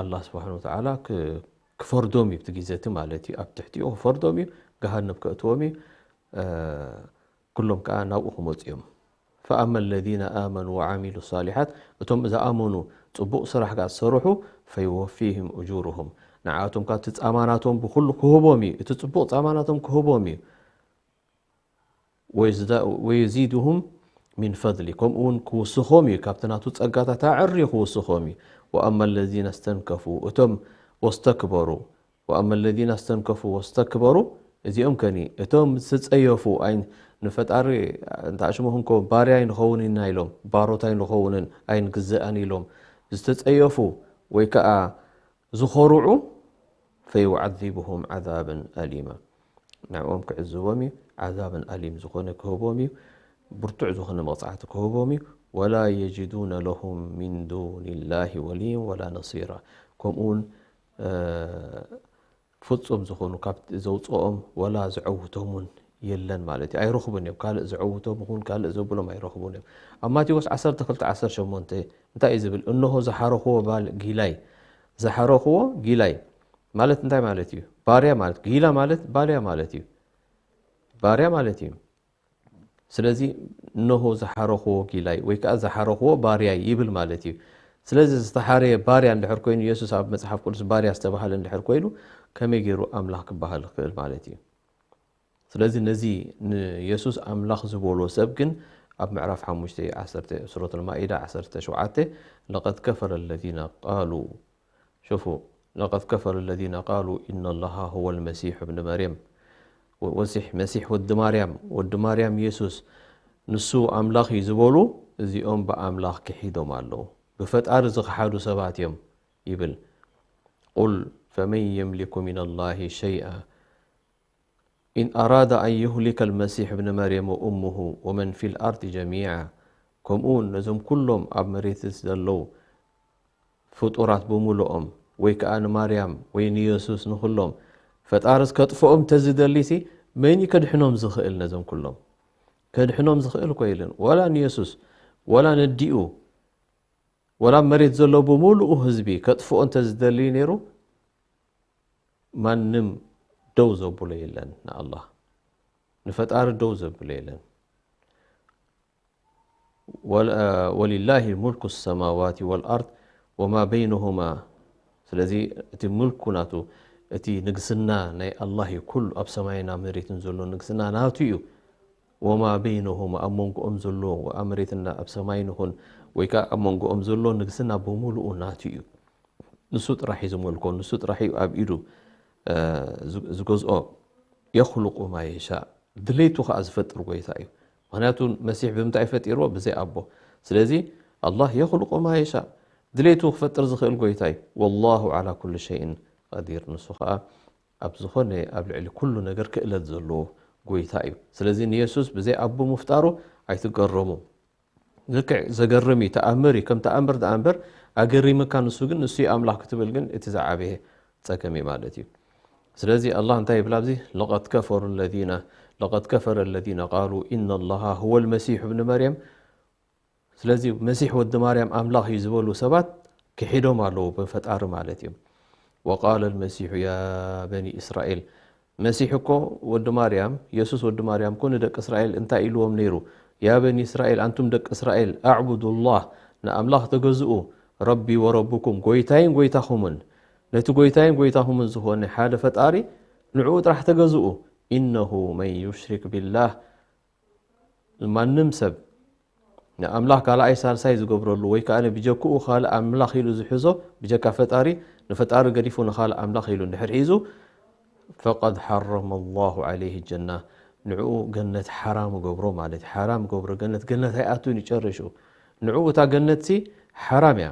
ኣላህ ስብሓነ ወተዓላ ክ-፣ ክፈርዶም እዩ። ኣብቲ ግዜ እቲ ማለት እዩ፣ ኣብ ትሕቲኡ ክፈርዶም እዩ፣ ገሃነም ከእትዎም እዩ። እ፣ ኩሎም ከኣ ናብኡ ክመጹ እዮም። ፈኣማ ለዚነ ኣመኑ ወዓሚሉ ሳሊሓት፣ እቶም ዝኣመኑ ጽቡቕ ስራሕ ከኣ ዝሰርሑ፣ ፈዩወፊህም እጁርሁም፣ ንዓኣቶም ከኣ እቲ ጻማናቶም ብኹሉ ክህቦም እዩ፣ እቲ ጽቡቕ ጻማናቶም ክህቦም እዩ። ወይዝዳ-፣ ወየዚድሁም ሚን ፈድሊ፣ ከምኡ እውን ክውስኾም እዩ፣ ካብቲ ናቱ ጸጋታት ኣዕርዩ ክውስኾም እዩ። ወኣማ ለዚነ ስተንከፉ፣ እቶም ወስተክበሩ፣ ወኣማ ለዚነ ስተንከፉ ወስተክበሩ፣ እዚኦም ከኒ፣ እቶም ዝተጸየፉ፣ ኣይ-፣ ንፈጣሪ እንተኣሽሙ ክንኮ ባርያ ኣይንኸውን ኢና ኢሎም፣ ባሮት ኣይንኸውንን፣ ኣይንግዝኣን ኢሎም ዝተጸየፉ ወይ ከኣ ዝኾርዑ፣ ፈዩዓዚብሁም ዓዛበን ኣሊማ፣ ንዕኦም ክዕዝቦም እዩ፣ ዓዛበን ኣሊም ዝኾነ ክህቦም እዩ፣ ብርቱዕ ዝኾነ መቕጻዕቲ ክህቦም እዩ። ወላ የጅዱነ ለሁም ሚን ዱኒላሂ ወልይን ወላ ነሲራ፣ ከምኡውን፣ እ፣ ፍጹም ዝኾኑ ካብቲ ዘውጽኦም ወላ ዘዐውቶም እውን የለን ማለት እዩ። ኣይረኽቡን እዮም። ካልእ ዘዐውቶም ይኹን ካልእ ዘብሎም ኣይረኽቡን እዮም። ኣብ ማቴዎስ ዓሰርተ ክልተ ዓሰርተ ሸሞንተ እንታይ እዩ ዝብል? እንሆ ዝሓረኽዎ ባል-፣ ጊላይ፣ ዝሓረኽዎ ጊላይ ማለት እንታይ ማለት እዩ? ባርያ ማለት፣ ጊላ ማለት ባርያ ማለት እዩ። ባርያ ማለት እዩ። ስለዚ እንሆ ዝሓረኽዎ ጊላይ ወይ ከኣ ዝሓረኽዎ ባርያይ ይብል ማለት እዩ። ስለዚ ዝተሓረየ ባርያ እንድሕር ኮይኑ፣ ኢየሱስ ኣብ መጽሓፍ ቅዱስ ባርያ ዝተባህለ እንድሕር ኮይኑ፣ ከመይ ገይሩ ኣምላኽ ክበሃል ይኽእል ማለት እዩ? ስለዚ ነዚ ንየሱስ ኣምላኽ ዝበሎ ሰብ ግን ኣብ ምዕራፍ ሓሙሽተ ዓሰርተ ሱረት ኣልማኢዳ ዓሰርተ ሸውዓተ፣ ለቀድ ከፈረ ለዚነ ቃሉ፣ ሹፉ፣ ለቀድ ከፈረ ለዚነ ቃሉ ኢነ ላሃ ሁወ ልመሲሕ እብኒ መርየም፣ ወ-፣ ወሲሕ፣ መሲሕ ወዲ ማርያም፣ ወዲ ማርያም የሱስ ንሱ ኣምላኽ እዩ ዝበሉ፣ እዚኦም ብኣምላኽ ክሒዶም ኣለዉ። ብፈጣሪ ዝኸሓዱ ሰባት እዮም ይብል። ቁል ፈመን የምሊኩ ሚን ላሂ ሸይኣ ኢን ኣራደ ኣን ዩህሊከ ልመሲሕ እብኒ መርየም ወእሙሁ ወመን ፊል ኣርድ ጀሚዓ። ከምኡ እውን ነዞም ኩሎም ኣብ መሬት ዘለዉ ፍጡራት ብምሉኦም፣ ወይ ከኣ ንማርያም ወይ ንየሱስ ንኹሎም ፈጣርስ ከጥፍኦም ተዝደሊሲ መን እዩ ከድሕኖም ዝኽእል? ነዞም ኩሎም ከድሕኖም ዝኽእል እኮ የለን። ዋላ ንየሱስ፣ ዋላ ነዲኡ፣ ዋላ ኣብ መሬት ዘሎ ብምሉኡ ህዝቢ ከጥፍኦ እንተዝደሊ ነይሩ፣ ማንም ደው ዘብሎ የለን ንኣላህ። ንፈጣሪ ደው ዘብሎ የለን። ወል-፣ ወሊላሂ ሙልኩ ሰማዋቲ ወልኣርድ ወማ በይነሁማ። ስለዚ እቲ ሙልኩ ናቱ፣ እቲ ንግስና ናይ ኣላህ እዩ። ኩሉ ኣብ ሰማይን ኣብ መሬትን ዘሎ ንግስና ናቱ እዩ። ወማ በይነሁማ፣ ኣብ መንጎኦም ዘሎ፣ ኣብ መሬትና ኣብ ሰማይን ይኹን ወይ ከኣ ኣብ መንጎኦም ዘሎ ንግስና ብምሉኡ ናቱ እዩ። ንሱ ጥራሕ እዩ ዝመልኮ፣ ንሱ ጥራሕ እዩ ኣብ ኢዱ፣ እ፣ ዝ-፣ ዝገዝኦ። የኽሉቁ ማ የሻእ፣ ድሌቱ ከኣ ዝፈጥር ጎይታ እዩ። ምኽንያቱ መሲሕ ብምንታይ ፈጢርዎ? ብዘይ ኣቦ። ስለዚ ኣላህ የኽልቁ ማ የሻእ፣ ድሌቱ ክፈጥር ዝኽእል ጎይታ እዩ። ወላሁ ዓላ ኩሉ ሸይን ቀዲር፣ ንሱ ኸዓ ኣብ ዝኾነ ኣብ ልዕሊ ኩሉ ነገር ክእለት ዘለዎ ጎይታ እዩ። ስለዚ ንየሱስ ብዘይ ኣቦ ምፍጣሩ ኣይትገረሙ። ልክዕ ዘገርም እዩ፣ ተኣምር እዩ። ከም ተኣምር ደኣ እምበር ኣገሪምካ ንሱ ግን ንሱ እዩ ኣምላኽ ክትብል ግን እቲ ዝዓበየ ጸገም እዩ ማለት እዩ። ስለዚ ኣላህ እንታይ ይብል ኣብዚ? ለቀድ ከፈሩ ለዚነ ለቀድ ከፈረ ለዚነ ቃሉ ኢነ ላሃ ሁወ ልመሲሑ ብኒ መርየም። ስለዚ መሲሕ ወዲ ማርያም ኣምላኽ እዩ ዝበሉ ሰባት ክሒዶም ኣለዉ ብፈጣሪ ማለት እዩ። ወቃለ ልመሲሑ ያ በኒ እስራኤል፣ መሲሕ እኮ ወዲ ማርያም፣ የሱስ ወዲ ማርያም እኮ ንደቂ እስራኤል እንታይ ኢልዎም ነይሩ? ያ በኒ እስራኤል ኣንቱም ደቂ እስራኤል ኣዕቡዱ ላህ፣ ንኣምላኽ ተገዝኡ፣ ረቢ ወረብኩም፣ ጎይታይን ጎይታኹምን፣ ነቲ ጎይታይን ጎይታኹምን ዝኾነ ሓደ ፈጣሪ ንዕኡ ጥራሕ ተገዝኡ። ኢነሁ መን ዩሽሪክ ቢላህ፣ ማንም ሰብ ንኣምላኽ ካልኣይ ሳልሳይ ዝገብረሉ ወይ ከዓ ብጀክኡ ካልእ ኣምላኽ ኢሉ ዝሕዞ፣ ብጀካ ፈጣሪ፣ ንፈጣሪ ገዲፉ ንኻልእ ኣምላኽ ኢሉ እንድሕር ሒዙ፣ ፈቀድ ሓረመ ላሁ ዓለይህ ጀና፣ ንዕኡ ገነት ሓራም ገብሮ ማለት እዩ። ሓራም ገብሮ፣ ገነት ገነት ኣይኣቱን ይጨርሹ። ንዕኡ እታ ገነትሲ ሓራም እያ።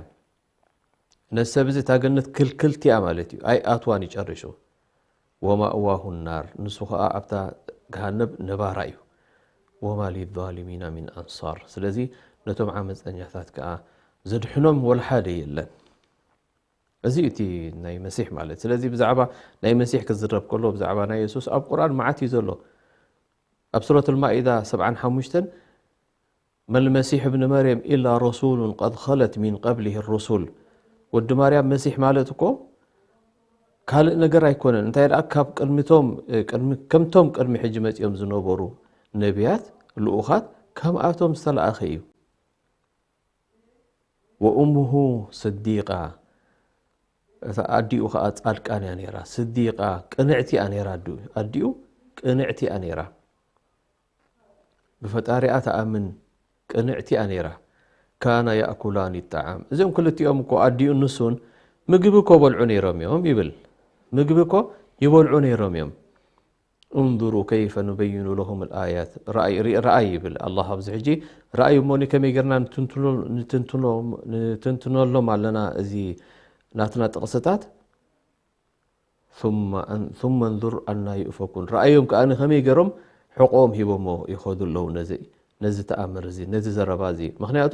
ነዚ ሰብ እዚ እታ ገነት ክልክልቲ እያ ማለት እዩ። ኣይኣትዋን ይጨርሹ። ወማእዋሁ ናር፣ ንሱ ኸዓ ኣብታ ገሃነብ ነባራ እዩ። ወማ ሊዛሊሚና ሚን ኣንሳር፣ ስለዚ ነቶም ዓመፀኛታት ከዓ ዘድሕኖም ወላ ሓደ የለን። እዚ እቲ ናይ መሲሕ ማለት። ስለዚ ብዛዕባ ናይ መሲሕ ክዝረብ ከሎ ብዛዕባ ናይ የሱስ ኣብ ቁርኣን መዓት እዩ ዘሎ። ኣብ ሱረት ልማኢዳ ሰብዓን ሓሙሽተን መልመሲሕ እብኒ መርየም ኢላ ረሱሉን ቀድ ኸለት ሚን ቀብሊህ ሩሱል። ወዲ ማርያም መሲሕ ማለት እኮ ካልእ ነገር ኣይኮነን። እንታይ ደኣ ካብ ቅድሚቶም፣ ቅድሚ፣ ከምቶም ቅድሚ ሕጂ መጺኦም ዝነበሩ ነቢያት፣ ልኡኻት፣ ከምኣቶም ዝተላእኸ እዩ። ወእሙሁ ስዲቃ፣ እታ ኣዲኡ ኸዓ ጻድቃን እያ ነይራ። ስዲቃ፣ ቅንዕቲ እያ ነይራ። ኣዲኡ፣ ኣዲኡ ቅንዕቲ እያ ነይራ። ብፈጣሪኣ ትኣምን ቅንዕቲ እያ ነይራ። ካና ያእኩላኒ ጣዓም። እዚኦም ክልቲኦም እኮ ኣዲኡ ንሱን ምግቢ እኮ በልዑ ነይሮም እዮም ይብል። ምግቢ እኮ ይበልዑ ነይሮም እዮም። እንዙሩ ከይፈ ኑበይኑ ለሁም ልኣያት። ረኣይ፣ ርኢ-፣ ረኣይ ይብል ኣላህ ኣብዚ ሕጂ። ረኣይ እሞኒ ከመይ ጌርና ንትንትኖ-፣ ንትንትኖ-፣ ንትንትነሎም ኣለና እዚ ናትና ጥቕስታት። ثم أن-، ثم انظر أنى يؤفكون። ረኣዮም ከኣ ከመይ ገይሮም ሕቖኦም ሂቦሞ ይኸዱ ኣለዉ ነዚ፣ ነዚ ተኣምር እዚ፣ ነዚ ዘረባ እዚ። ምኽንያቱ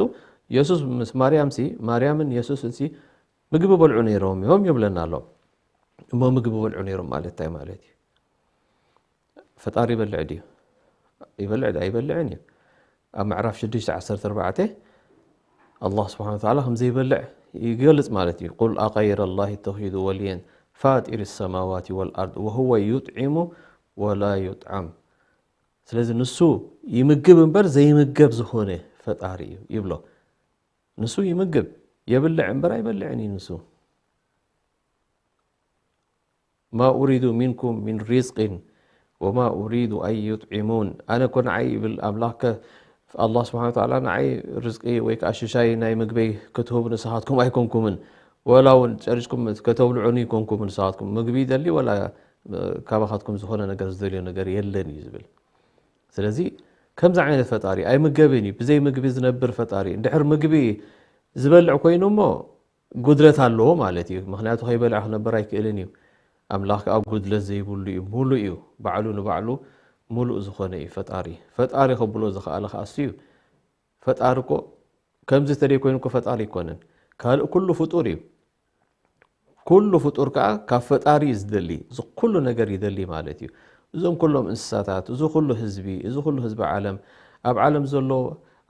የሱስ ምስ ማርያምሲ፣ ማርያምን የሱስንሲ ምግቢ በልዑ ነይሮም እዮም ይብለና ኣሎ። እሞ ምግቢ በልዑ ነይሮም ማለት እንታይ ማለት እዩ? ፈጣሪ ይበልዕ ድዩ? ይበልዕ ዶ ኣይበልዕን እዩ? ኣብ ምዕራፍ ሽዱሽተ ዓሰርተ ኣርባዕተ ኣላህ ስብሓነ ወተዓላ ከም ዘይበልዕ ይገልጽ ማለት እዩ። ቁል ኣገይረ ላሂ ተኺዙ ወልየን ፋጢሪ ሰማዋቲ ወልኣርድ ወሁወ ዩጥዒሙ ወላ ዩጥዓም። ስለዚ ንሱ ይምግብ እምበር ዘይምገብ ዝኾነ ፈጣሪ እዩ ይብሎ። ንሱ ይምግብ፣ የብልዕ እምበር ኣይበልዕን እዩ ንሱ። ማ ኡሪዱ ሚንኩም ሚን ሪዝቅን ወማ ኡሪዱ ኣን ዩጥዒሙን። ኣነ እኮ ንዓይ ይብል ኣምላኽ ከ-፣ ኣላህ ስብሓነ ወተዓላ ንዓይ ርዝቂ ወይ ከዓ ሽሻይ ናይ ምግበይ ክትህቡ ንስኻትኩም ኣይኮንኩምን፣ ወላ እውን ጨሪሽኩም ከተብልዑኒ ኣይኮንኩምን ንስኻትኩም። ምግቢ ይደሊ ወላ ካባኻትኩም ዝኾነ ነገር ዝደልዮ ነገር የለን እዩ ዝብል። ስለዚ ከምዚ ዓይነት ፈጣሪ ኣይምገብን እዩ፣ ብዘይ ምግቢ ዝነብር ፈጣሪ። እንድሕር ምግቢ ዝበልዕ ኮይኑ እሞ ጉድለት ኣለዎ ማለት እዩ። ምኽንያቱ ከይበልዐ ክነብር ኣይክእልን እዩ። ኣምላኽ ከኣ ጉድለት ዘይብሉ እዩ፣ ሙሉእ እዩ። ባዕሉ ንባዕሉ ሙሉእ ዝኾነ እዩ ፈጣሪ። ፈጣሪ ከብሎ ዝኸኣለ ከኣ እሱ እዩ። ፈጣሪ እኮ ከምዚ ተደይ ኮይኑ እኮ ፈጣሪ ኣይኮነን። ካልእ ኩሉ ፍጡር እዩ። ኩሉ ፍጡር ከኣ ካብ ፈጣሪ እዩ ዝደሊ። እዚ ኩሉ ነገር ይደሊ ማለት እዩ። እዞም ኩሎም እንስሳታት፣ እዚ ኩሉ ህዝቢ፣ እዚ ኩሉ ህዝቢ ዓለም፣ ኣብ ዓለም ዘሎ፣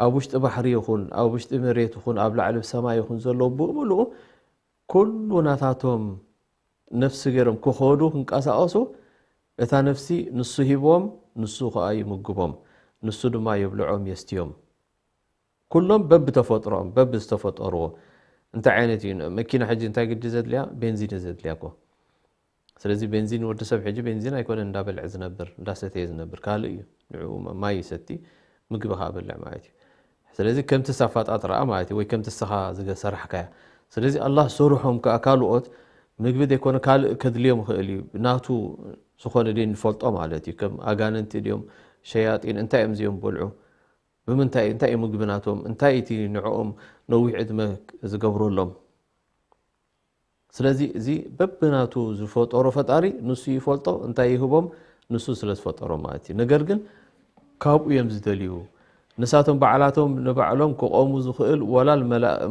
ኣብ ውሽጢ ባሕሪ ይኹን፣ ኣብ ውሽጢ መሬት ይኹን፣ ኣብ ላዕሊ ሰማይ ይኹን ዘሎ ብምሉኡ ኩሉ ናታቶም ነፍሲ ገይሮም ክኸዱ፣ ክንቀሳቐሱ፣ እታ ነፍሲ ንሱ ሂብዎም፣ ንሱ ኸኣ ይምግቦም፣ ንሱ ድማ የብልዖም፣ የስትዮም። ኩሎም በብተፈጥሮኦም፣ በብዝተፈጠርዎ። እንታይ ዓይነት እዩ? መኪና ሕጂ እንታይ ግዲ ዘድልያ? ቤንዚን እዩ ዘድልያ እኮ። ስለዚ ቤንዚን፣ ወዲ ሰብ ሕጂ ቤንዚን ኣይኮነን እንዳበልዐ ዝነብር፣ እንዳሰተየ ዝነብር፣ ካልእ እዩ። ንዕኡ ማይ ይሰቲ፣ ምግቢ ከኣ በልዕ ማለት እዩ። ስለዚ ከምቲ ንስኻ ኣፈጣጥራኣ ማለት እዩ፣ ወይ ከምቲ ንስኻ ዝገ-፣ ሰራሕካያ። ስለዚ ኣላህ ሰርሖም ከኣ ካልኦት ምግቢ ዘይኮነ ካልእ ከድልዮም ይኽእል እዩ። ናቱ ዝኾነ ድዩ ንፈልጦ ማለት እዩ። ከም ኣጋንንቲ ድዮም፣ ሸያጢን፣ እንታይ እዮም እዚኦም በልዑ? ብምንታይ እንታይ እዩ ምግቢ ናቶም እንታይ እቲ ንዕኦም ነዊሕ ዕድመ ዝገብረሎም? ስለዚ እዚ በብናቱ ዝፈጠሮ ፈጣሪ ንሱ ይፈልጦ እንታይ ይህቦም ንሱ ስለ ዝፈጠሮም ማለት እዩ። ነገር ግን ካብኡ እዮም ዝደልዩ። ንሳቶም ባዕላቶም ንባዕሎም ክቆሙ ዝኽእል ወላ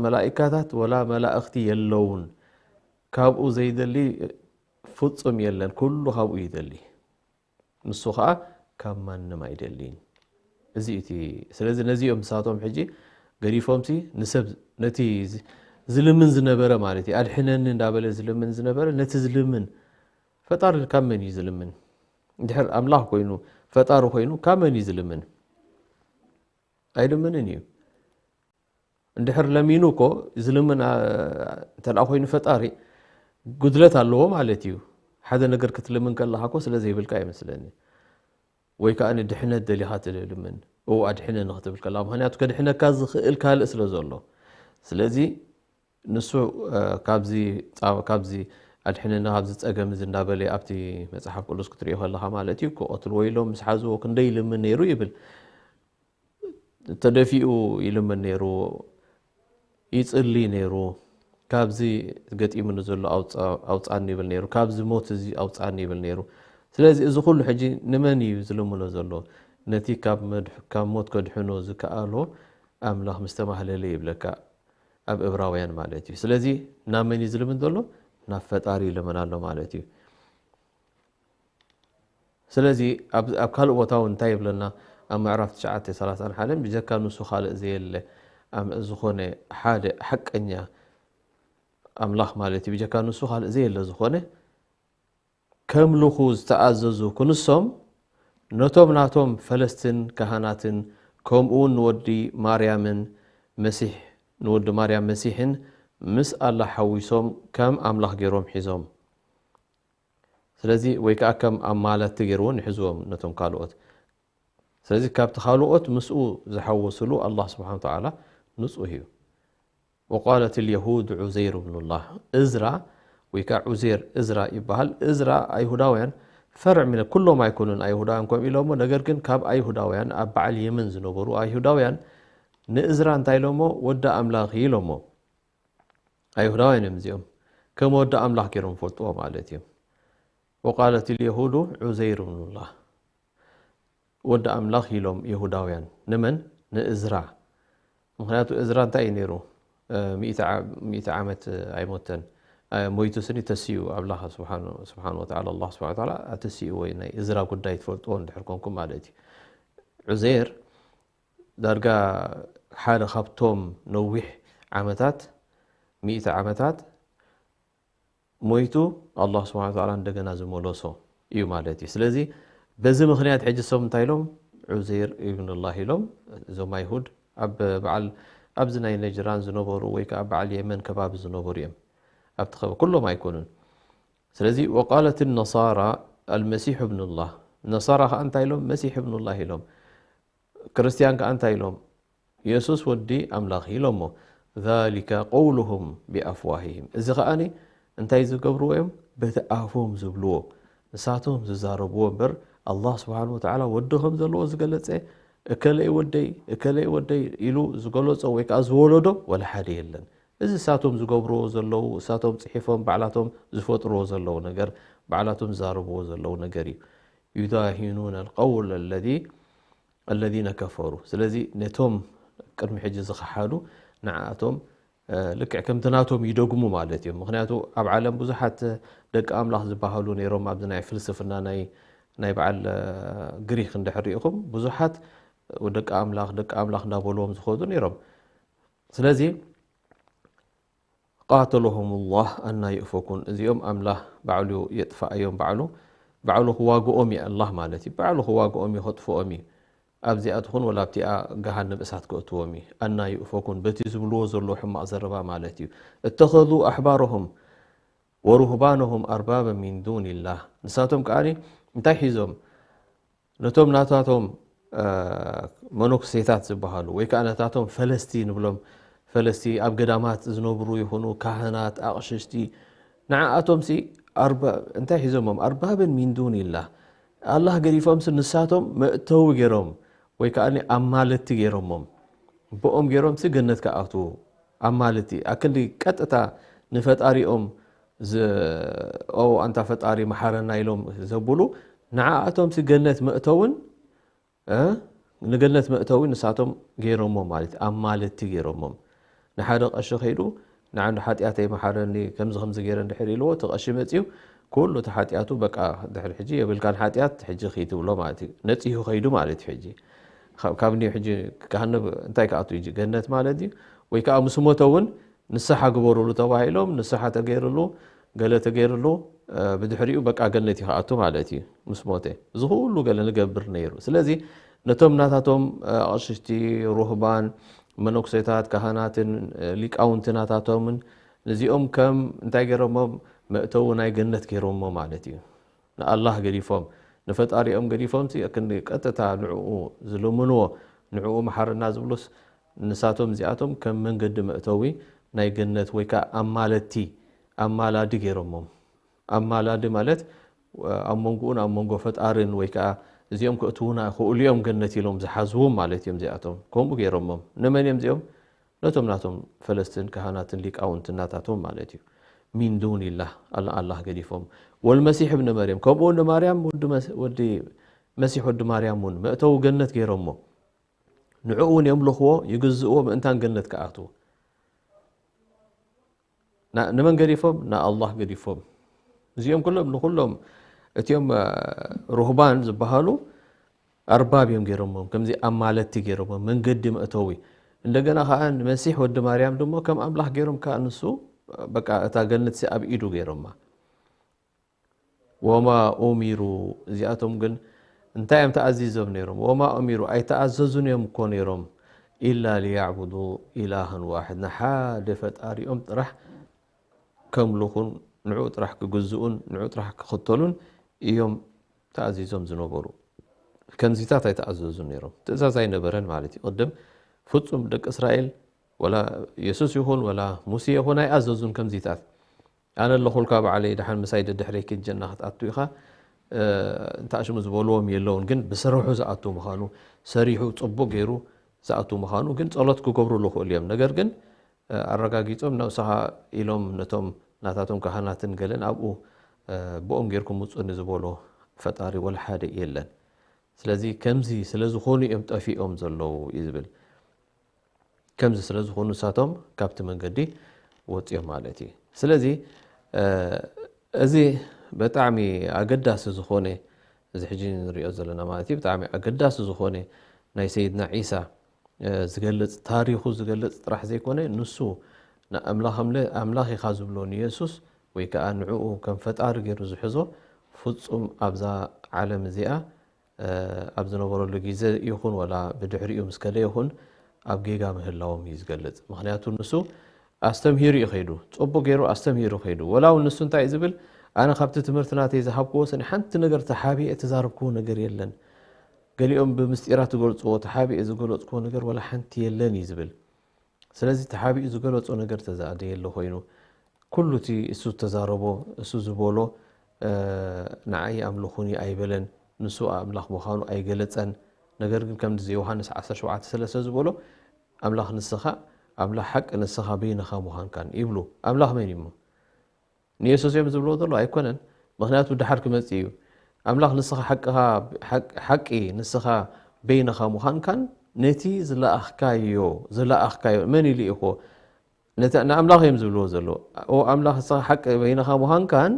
መላእካታት ወላ መላእኽቲ የለውን። ካብኡ ዘይደሊ ፍጹም የለን፣ ኩሉ ካብኡ ይደሊ። ንሱ ኸዓ ካብ ማንም ኣይደልይን። እዚ እቲ ስለዚ ነዚኦም ንሳቶም ሕጂ ገዲፎምሲ ንሰብ ነቲ ዝልምን ዝነበረ ማለት እዩ ኣድሕነኒ እንዳበለ ዝልምን ዝነበረ ነቲ ዝልምን ፈጣሪ ካብ መን እዩ ዝልምን? እንድሕር ኣምላኽ ኮይኑ ፈጣሪ ኮይኑ ካብ መን እዩ ዝልምን? ኣይልምንን እዩ። እንድሕር ለሚኑ እኮ ዝልምን እንተ ኮይኑ ፈጣሪ ጉድለት ኣለዎ ማለት እዩ። ሓደ ነገር ክትልምን ከለኻ እኮ ስለ ዘይብልካ ይመስለኒ። ወይ ከዓ ንድሕነት ደሊኻ ትልምን፣ እው ኣድሕነኒ ክትብል ከለኻ፣ ምክንያቱ ከድሕነካ ዝኽእል ካልእ ስለ ዘሎ። ስለዚ ንሱ ካብዚ ካብዚ ኣድሕነኒ ካብዚ ፀገም እዚ እንዳበለ ኣብቲ መፅሓፍ ቅዱስ ክትሪኦ ከለኻ ማለት እዩ ክቐትልዎ ኢሎም ምስ ሓዝዎ ክንደይ ይልምን ነይሩ ይብል። ተደፊኡ ይልምን ነይሩ፣ ይጽሊ ነይሩ። ካብዚ ገጢሙኒ ዘሎ ኣውጻ- ኣውጻኒ ይብል ነይሩ፣ ካብዚ ሞት እዚ ኣውጻኒ ይብል ነይሩ። ስለዚ እዚ ኩሉ ሕጂ ንመን እዩ ዝልምኖ ዘሎ? ነቲ ካብ መድሕ- ካብ ሞት ከድሕኖ ዝከኣሎ ኣምላኽ ምስ ተማህለለ ይብለካ ኣብ እብራውያን ማለት እዩ። ስለዚ ናብ መን እዩ ዝልምን ዘሎ? ናብ ፈጣሪ ይልምን ኣሎ ማለት እዩ። ስለዚ ኣብ ካልእ ቦታ እውን እንታይ ይብለና? ኣብ ምዕራፍ ትሽዓተ ሰላሳን ሓደን ብጀካ ንሱ ካልእ ዘየለ ኣም- ዝኾነ ሓደ ሓቀኛ ኣምላኽ ማለት እዩ። ብጀካ ንሱ ካልእ ዘየለ ዝኾነ ከምልኹ ዝተኣዘዙ ክንሶም ነቶም ናቶም ፈለስትን ካህናትን ከምኡ እውን ንወዲ ማርያምን መሲሕ ንወዲ ማርያም መሲሕን ምስ ኣላ ሓዊሶም ከም ኣምላኽ ገይሮም ሒዞም። ስለዚ ወይ ከዓ ከም ኣማለቲ ገይርዎ ንሕዝዎም ነቶም ካልኦት። ስለዚ ካብቲ ካልኦት ምስኡ ዝሓወስሉ ኣላህ ስብሓን ወተዓላ ንጹህ እዩ። وقالت اليهود عزير ابن الله እዝራ ወይ ከዓ ዑዜር እዝራ ይበሃል። እዝራ ኣይሁዳውያን ፈርዕ ሚነ ኩሎም ኣይኮኑን ኣይሁዳውያን ከምኡ ኢሎሞ ነገር ግን ካብ ኣይሁዳውያን ኣብ በዓል የመን ዝነበሩ ኣይሁዳውያን ንእዝራ እንታይ ኢሎሞ ወዲ ኣምላኽ ኢሎሞ ኣይሁዳውያን እዮም እዚኦም ከም ወዲ ኣምላኽ ገይሮም ፈልጥዎ ማለት እዩ። وقالت اليهود عزير ابن الله ወዲ ኣምላኽ ኢሎም ይሁዳውያን ንመን ንእዝራ ምክንያቱ እዝራ እንታይ እዩ ነይሩ ሚእቲ ዓመት ኣይሞተን ሞይቱ ስኒ ተሲኡ ኣምላኽ ስብሓን ወተዓላ ኣላ ስብሓን ወተዓላ ተሲኡ ወይ ናይ እዝራ ጉዳይ ትፈልጥዎ እንድሕር ኮንኩም ማለት እዩ ዑዜር ዳርጋ ሓደ ካብቶም ነዊሕ ዓመታት ሚእቲ ዓመታት ሞይቱ ኣላህ ስብሓን ወተዓላ እንደገና ዝመለሶ እዩ ማለት እዩ ስለዚ በዚ ምክንያት ሕጂ ሰብ እንታይ ኢሎም ዑዜር ኢብንላህ ኢሎም እዞም ኣይሁድ ኣብ በዓል ኣብዚ ናይ ነጅራን ዝነበሩ ወይ ከዓ በዓል የመን ከባቢ ዝነበሩ እዮም ኣብቲ ከበ ኩሎም ኣይኮኑን ስለዚ ወቃለት ነሳራ ኣልመሲሑ እብኑላህ ነሳራ ከዓ እንታይ ኢሎም መሲሕ እብኑላህ ኢሎም ክርስትያን ከዓ እንታይ ኢሎም የሱስ ወዲ ኣምላኽ ኢሎሞ ذلك قولهم بأفواههم እዚ ከዓኒ እንታይ ዝገብርዎ እዮም በቲ ኣፎም ዝብልዎ ንሳቶም ዝዛረብዎ እምበር ኣላህ ስብሓን ወተዓላ ወዲ ከም ዘለዎ ዝገለጸ እከለይ ወደይ እከለይ ወደይ ኢሉ ዝገለጾ ወይ ከዓ ዝወለዶ ወላ ሓደ የለን እዚ እሳቶም ዝገብርዎ ዘለዉ እሳቶም ፅሒፎም ባዕላቶም ዝፈጥርዎ ዘለዉ ነገር ባዕላቶም ዝዛረብዎ ዘለዉ ነገር እዩ يداهنون القول الذي الذين كفروا ስለዚ ነቶም ቅድሚ ሕጂ ዝኸሓዱ ንዓኣቶም ልክዕ ከምቲ ናቶም ይደግሙ ማለት እዮም ምክንያቱ ኣብ ዓለም ብዙሓት ደቂ ኣምላኽ ዝበሃሉ ነይሮም ኣብዚ ናይ ፍልስፍና ናይ ናይ በዓል ግሪክ እንድሕር ሪኢኹም ብዙሓት ደቂ ኣምላኽ ደቂ ኣምላኽ እንዳበልዎም ዝኸዱ ነይሮም ስለዚ قاتلهم الله أنى يؤفكون እዚኦም ኣምላኽ ባዕሉ የጥፍኣዮም ባዕሉ ባዕሉ ክዋግኦም እዩ ኣላህ ማለት እዩ ባዕሉ ክዋግኦም እዩ ከጥፍኦም እዩ ኣብዚኣ ትኹን ወላ ኣብቲኣ ገሃነብ እሳት ከእትዎም እዩ ኣና ይእፈኩን በቲ ዝብልዎ ዘሎ ሕማቕ ዘረባ ማለት እዩ اتخذوا أحبارهم ورهبانهم أربابا من دون الله ንሳቶም ከዓኒ እንታይ ሒዞም ነቶም ናታቶም መነኩሴታት ዝበሃሉ ወይ ከዓ ነታቶም ፈለስቲ ንብሎም ፈለስቲ ኣብ ገዳማት ዝነብሩ ይኹኑ ካህናት ኣቕሽሽቲ ንዓኣቶም ሲ እንታይ ሒዞሞም ኣርባብን ሚን ዱንላህ ኣላህ ገዲፎምሲ ንሳቶም መእተዊ ገይሮም ወይ ከዓ ኣማለቲ ገይሮሞም፣ ብኦም ገይሮም ሲ ገነት ክኣትዉ ኣማለቲ ኣክንዲ ቀጥታ ንፈጣሪኦም ዝ ኦ ኣንታ ፈጣሪ መሓረና ኢሎም ዘብሉ ንዓኣቶም ሲ ገነት መእተውን እ ንገነት መእተዊ ንሳቶም ገይሮሞ ማለት ኣማለቲ ገይሮሞም። ንሓደ ቀሺ ከይዱ ንዓንዱ ሓጢኣተይ መሓረኒ ከምዚ ከምዚ ገይረ እንድሕር ኢልዎ እቲ ቀሺ መፅዩ ኩሉ እቲ ሓጢኣቱ በቃ ድሕሪ ሕጂ የብልካን ሓጢኣት ሕጂ ኺድ ትብሎ ማለት እዩ። ነፂሁ ኸይዱ ማለት እዩ። ሕጂ ካብ ካብ እኒኦ ሕጂ ገሃነብ እንታይ ክኣቱ እዩ ገነት ማለት እዩ። ወይ ከዓ ምስ ሞተ እውን ንስሓ ግበሩሉ ተባሂሎም ንስሓ ተገይርሉ ገለ ተገይርሉ ብድሕሪኡ በቃ ገነት ይክኣቱ ማለት እዩ። ምስ ሞተ እዚ ኩሉ ገለ ንገብር ነይሩ። ስለዚ ነቶም ናታቶም ኣቕሽሽቲ ሩህባን መነኩሴታት ካህናትን ሊቃውንቲ ናታቶምን ነዚኦም ከም እንታይ ገይሮሞም መእተዊ ናይ ገነት ገይሮሞ ማለት እዩ። ንኣላህ ገዲፎም ንፈጣሪኦም ገዲፎም ሲ ክንዲ ቀጥታ ንዕኡ ዝልምንዎ ንዕኡ መሓርና ዝብሉስ ንሳቶም እዚኣቶም ከም መንገዲ መእተዊ ናይ ገነት ወይ ከዓ ኣማለቲ ኣማላዲ ገይሮሞም። ኣማላዲ ማለት ኣብ መንጎኡን ኣብ መንጎ ፈጣርን ወይ ከዓ እዚኦም ክእትዉና ክእሉ እዮም ገነት ኢሎም ዝሓዝዎም ማለት እዮም። እዚኣቶም ከምኡ ገይሮሞም። ንመን እዮም እዚኦም? ነቶም ናቶም ፈለስትን ካህናትን ሊቃውንትን ናታቶም ማለት እዩ። ሚን ዱንላህ ኣላ ኣላህ ገዲፎም ወልመሲሕ እብኒ መርየም ከምኡ ንማርያም ወዲ መሲሕ ወዲ ማርያም እውን መእተዊ ገነት ገይሮሞ ንዕኡ እውን የምልኽዎ ይግዝእዎ ምእንታን ገነት ክኣትዉ ንመን ገዲፎም ንኣላህ ገዲፎም። እዚኦም ኩሎም ንኩሎም እቲኦም ሩህባን ዝበሃሉ ኣርባብ እዮም ገይሮሞም ከምዚ ኣማለቲ ገይሮሞም መንገዲ መእተዊ። እንደገና ከዓ ንመሲሕ ወዲ ማርያም ድሞ ከም ኣምላኽ ገይሮም ከዓ ንሱ በቃ እታ ገነት ሲ ኣብ ኢዱ ገይሮማ። ወማ ኡሚሩ እዚኣቶም ግን እንታይ እዮም ተኣዚዞም ነይሮም? ወማ ኡሚሩ ኣይተኣዘዙን እዮም እኮ ነይሮም ኢላ ሊያዕቡዱ ኢላሃን ዋሕድ ንሓደ ፈጣሪኦም ጥራሕ ከምልኹን ንዑ ጥራሕ ክግዝኡን ንዑ ጥራሕ ክኽተሉን እዮም ተኣዚዞም ዝነበሩ። ከምዚታት ኣይተኣዘዙን ነይሮም። ትእዛዝ ኣይነበረን ማለት እዩ። ቅድም ፍጹም ደቂ እስራኤል ወላ የሱስ ይኹን ወላ ሙሴ ይኹን ኣይኣዘዙን ከምዚታት። ኣነ ኣለኹልካ ባዕለይ ደሓን ምሳይ ደድሕረይ ክንጀና ክትኣቱ ኢኻ እንታሽሙ ዝበልዎም የለውን ግን ብስርሑ ዝኣቱ ምዃኑ ሰሪሑ ፅቡቅ ገይሩ ዝኣቱ ምዃኑ ግን ፀሎት ክገብሩሉ ክእሉ እዮም። ነገር ግን ኣረጋጊፆም ነብስኻ ኢሎም ነቶም ናታቶም ካህናትን ገለን ኣብኡ ብኦም ጌርኩም ውፁኒ ዝበሎ ፈጣሪ ወላ ሓደ የለን። ስለዚ ከምዚ ስለ ዝኾኑ እዮም ጠፊኦም ዘለዉ እዩ ዝብል። ከምዚ ስለ ዝኾኑ ንሳቶም ካብቲ መንገዲ ወፂኦም ማለት እዩ። ስለዚ እዚ ብጣዕሚ ኣገዳሲ ዝኾነ እዚ ሕጂ ንሪኦ ዘለና ማለት እዩ ብጣዕሚ ኣገዳሲ ዝኾነ ናይ ሰይድና ዒሳ ዝገልፅ ታሪኹ ዝገልፅ ጥራሕ ዘይኮነ ንሱ ኣምላኽ ኢኻ ዝብሎ ንየሱስ ወይ ከዓ ንዕኡ ከም ፈጣሪ ገይሩ ዝሕዞ ፍፁም ኣብዛ ዓለም እዚኣ ኣብ ዝነበረሉ ግዜ ይኹን ወላ ብድሕሪኡ ምስ ከደ ይኹን ኣብ ጌጋ ምህላዎም እዩ ዝገልፅ። ምክንያቱ ንሱ ኣስተምሂሩ እዩ ከይዱ፣ ፅቡቅ ገይሩ ኣስተምሂሩ ከይዱ። ወላ እውን ንሱ እንታይ እዩ ዝብል ኣነ ካብቲ ትምህርቲ ናተይ ዝሃብክዎ ስኒ ሓንቲ ነገር ተሓቢኤ ተዛረብክዎ ነገር የለን። ገሊኦም ብምስጢራት ዝገልፅዎ ተሓቢኤ ዝገለፅክዎ ነገር ወላ ሓንቲ የለን እዩ ዝብል። ስለዚ ተሓቢኡ ዝገለፆ ነገር ተዛኣደየለ ኮይኑ ኩሉ እቲ እሱ ዝተዛረቦ እሱ ዝበሎ ንዓይ ኣምልኹኒ ኣይበለን። ንሱ ኣምላኽ ምዃኑ ኣይገለፀን። ነገር ግን ከምዚ ዮሃንስ ዓሰርተ ሸውዓተ ሰለስተ ዝበሎ ኣምላኽ ንስኻ ኣምላኽ ሓቂ ንስኻ በይንኻ ምዃንካን ይብሉ። ኣምላኽ መን እዩሞ? ንየሱስ እዮም ዝብልዎ ዘሎ ኣይኮነን። ምክንያቱ ድሓር ክመፅእ እዩ። ኣምላኽ ንስኻ ሓቅኻ ሓቂ ንስኻ በይንኻ ምዃንካን ነቲ ዝለኣኽካዮ ዝለኣኽካዮ መን ኢሉ ኢኹ ንኣምላኽ እዮም ዝብልዎ ዘለዉ። ኣምላኽ ንስኻ ሓቂ በይንኻ ምዃንካን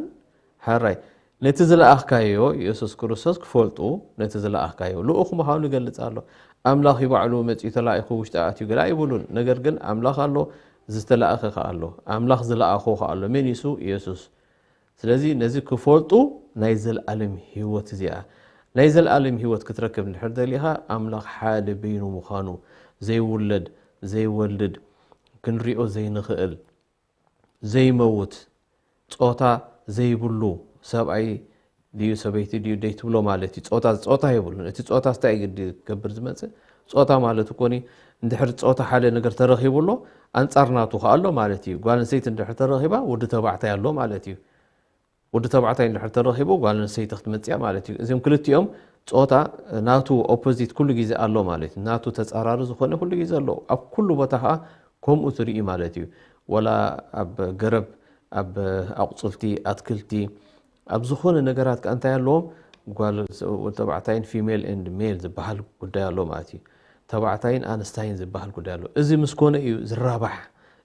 ሓራይ ነቲ ዝለኣኽካዮ የሱስ ክርስቶስ ክፈልጡ ነቲ ዝለኣኽካዮ ልኡኽ ምዃኑ ይገልጽ ኣሎ። ኣምላኽ እዩ ባዕሉ መጺኡ ተላኢኹ ውሽጢ ኣትዩ ገለ ኣይብሉን። ነገር ግን ኣምላኽ ኣሎ ዝተላእኸ ከኣ ኣሎ። ኣምላኽ ዝለኣኾ ከኣ ኣሎ። መን እዩ እሱ? የሱስ። ስለዚ ነዚ ክፈልጡ ናይ ዘልኣለም ህይወት እዚኣ ናይ ዘልኣለም ህይወት ክትረክብ እንድሕር ደሊኻ ኣምላኽ ሓደ በይኑ ምዃኑ ዘይውለድ ዘይወልድ ክንሪኦ ዘይንኽእል ዘይመውት ጾታ ዘይብሉ ሰብኣይ ድዩ ሰበይቲ ድዩ ደይትብሎ ማለት እዩ። ጾታ ጾታ የብሉን። እቲ ጾታ ስታይ ግዲ ክገብር ዝመጽእ ጾታ ማለት እኮኒ እንድሕር ጾታ ሓደ ነገር ተረኺቡ ኣሎ ኣንጻር ናቱ ከኣ ኣሎ ማለት እዩ። ጓል ኣንስተይቲ እንድሕር ተረኺባ ወዲ ተባዕታይ ኣሎ ማለት እዩ። ወዲ ተባዕታይ እንድሕር ተረኺቡ ጓል ኣንስተይቲ ክትመጽእ እያ ማለት እዩ። እዚኦም ክልቲኦም ጾታ ናቱ ኦፖዚት ኩሉ ግዜ ኣሎ ማለት እዩ። ናቱ ተጻራሪ ዝኾነ ኩሉ ግዜ ኣሎ። ኣብ ኩሉ ቦታ ኸኣ ከምኡ ትርኢ ማለት እዩ። ወላ ኣብ ገረብ፣ ኣብ ኣቑጽልቲ፣ ኣትክልቲ፣ ኣብ ዝኾነ ነገራት ከኣ እንታይ ኣለዎም? ጓል፣ ተባዕታይን ፊሜል ኤንድ ሜል ዝበሃል ጉዳይ ኣሎ ማለት እዩ። ተባዕታይን ኣንስታይን ዝበሃል ጉዳይ ኣሎ። እዚ ምስ ኮነ እዩ ዝራባሕ።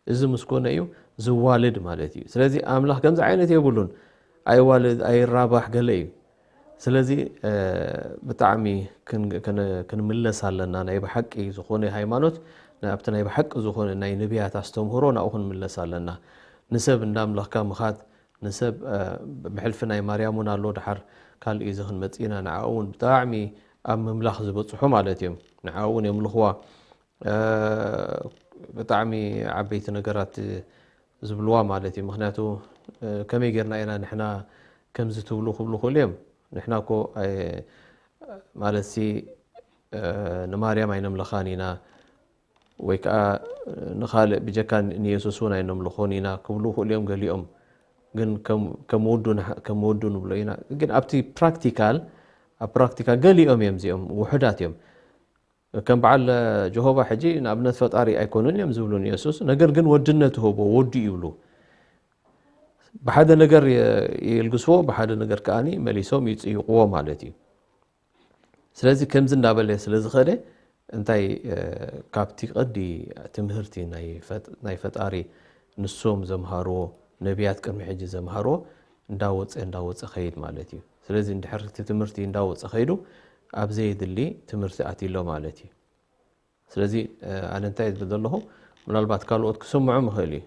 እዚ ምስ ኮነ እዩ ዝዋልድ ማለት እዩ። ስለዚ ኣምላኽ ከምዚ ዓይነት የብሉን። ኣይዋልድ፣ ኣይራባሕ ገለ እዩ። ስለዚ ብጣዕሚ ክንምለስ ኣለና። ናይ ብሓቂ ዝኾነ ሃይማኖት ኣብቲ ናይ ብሓቂ ዝኾነ ናይ ነቢያት ኣስተምህሮ ናብኡ ክንምለስ ኣለና። ንሰብ እንዳምለኽካ ምኻድ፣ ንሰብ ብሕልፊ ናይ ማርያም እውን ኣሎ። ድሓር ካልእ እዚ ክንመጽእ ኢና። ንዓኡ እውን ብጣዕሚ ኣብ ምምላኽ ዝበጽሑ ማለት እዮም። ንዓኡ እውን የምልኽዋ። ብጣዕሚ ዓበይቲ ነገራት ዝብልዋ ማለት እዩ። ምክንያቱ ከመይ ጌርና ኢና ንሕና ከምዚ ትብሉ ክብሉ ክእሉ እዮም። ንሕና እኮ ማለት ሲ ንማርያም ኣይነምልኻን ኢና ወይ ከዓ ንኻልእ ብጀካ ንየሱስ እውን ኣይነምልኾን ኢና ክብሉ ክእሉ እዮም ገሊኦም። ግን ከም ውዱ ንብሎ ኢና። ግን ኣብቲ ፕራክቲካል፣ ኣብ ፕራክቲካል ገሊኦም እዮም እዚኦም ውሑዳት እዮም። ከም በዓል ጀሆቫ ሕጂ ንኣብነት ፈጣሪ ኣይኮኑን እዮም ዝብሉ ንየሱስ። ነገር ግን ወድነት ይህቦ፣ ወዱ ይብሉ። ብሓደ ነገር የልግስዎ፣ ብሓደ ነገር ከኣ መሊሶም ይጽይቕዎ ማለት እዩ። ስለዚ ከምዚ እንዳበለ ስለ ዝኸደ እንታይ ካብቲ ቀዲ ትምህርቲ ናይ ፈጣሪ ንሶም ዘምሃርዎ፣ ነቢያት ቅድሚ ሕጂ ዘምሃርዎ እንዳወፀ እንዳወፀ ኸይድ ማለት እዩ። ስለዚ እንድሕር እቲ ትምህርቲ እንዳወፀ ኸይዱ ኣብ ዘየድሊ ትምህርቲ ኣትሎ ማለት እዩ። ስለዚ ኣነ እንታይ ዝብል ዘለኹ፣ ምናልባት ካልኦት ክስምዖም ይኽእል እዩ።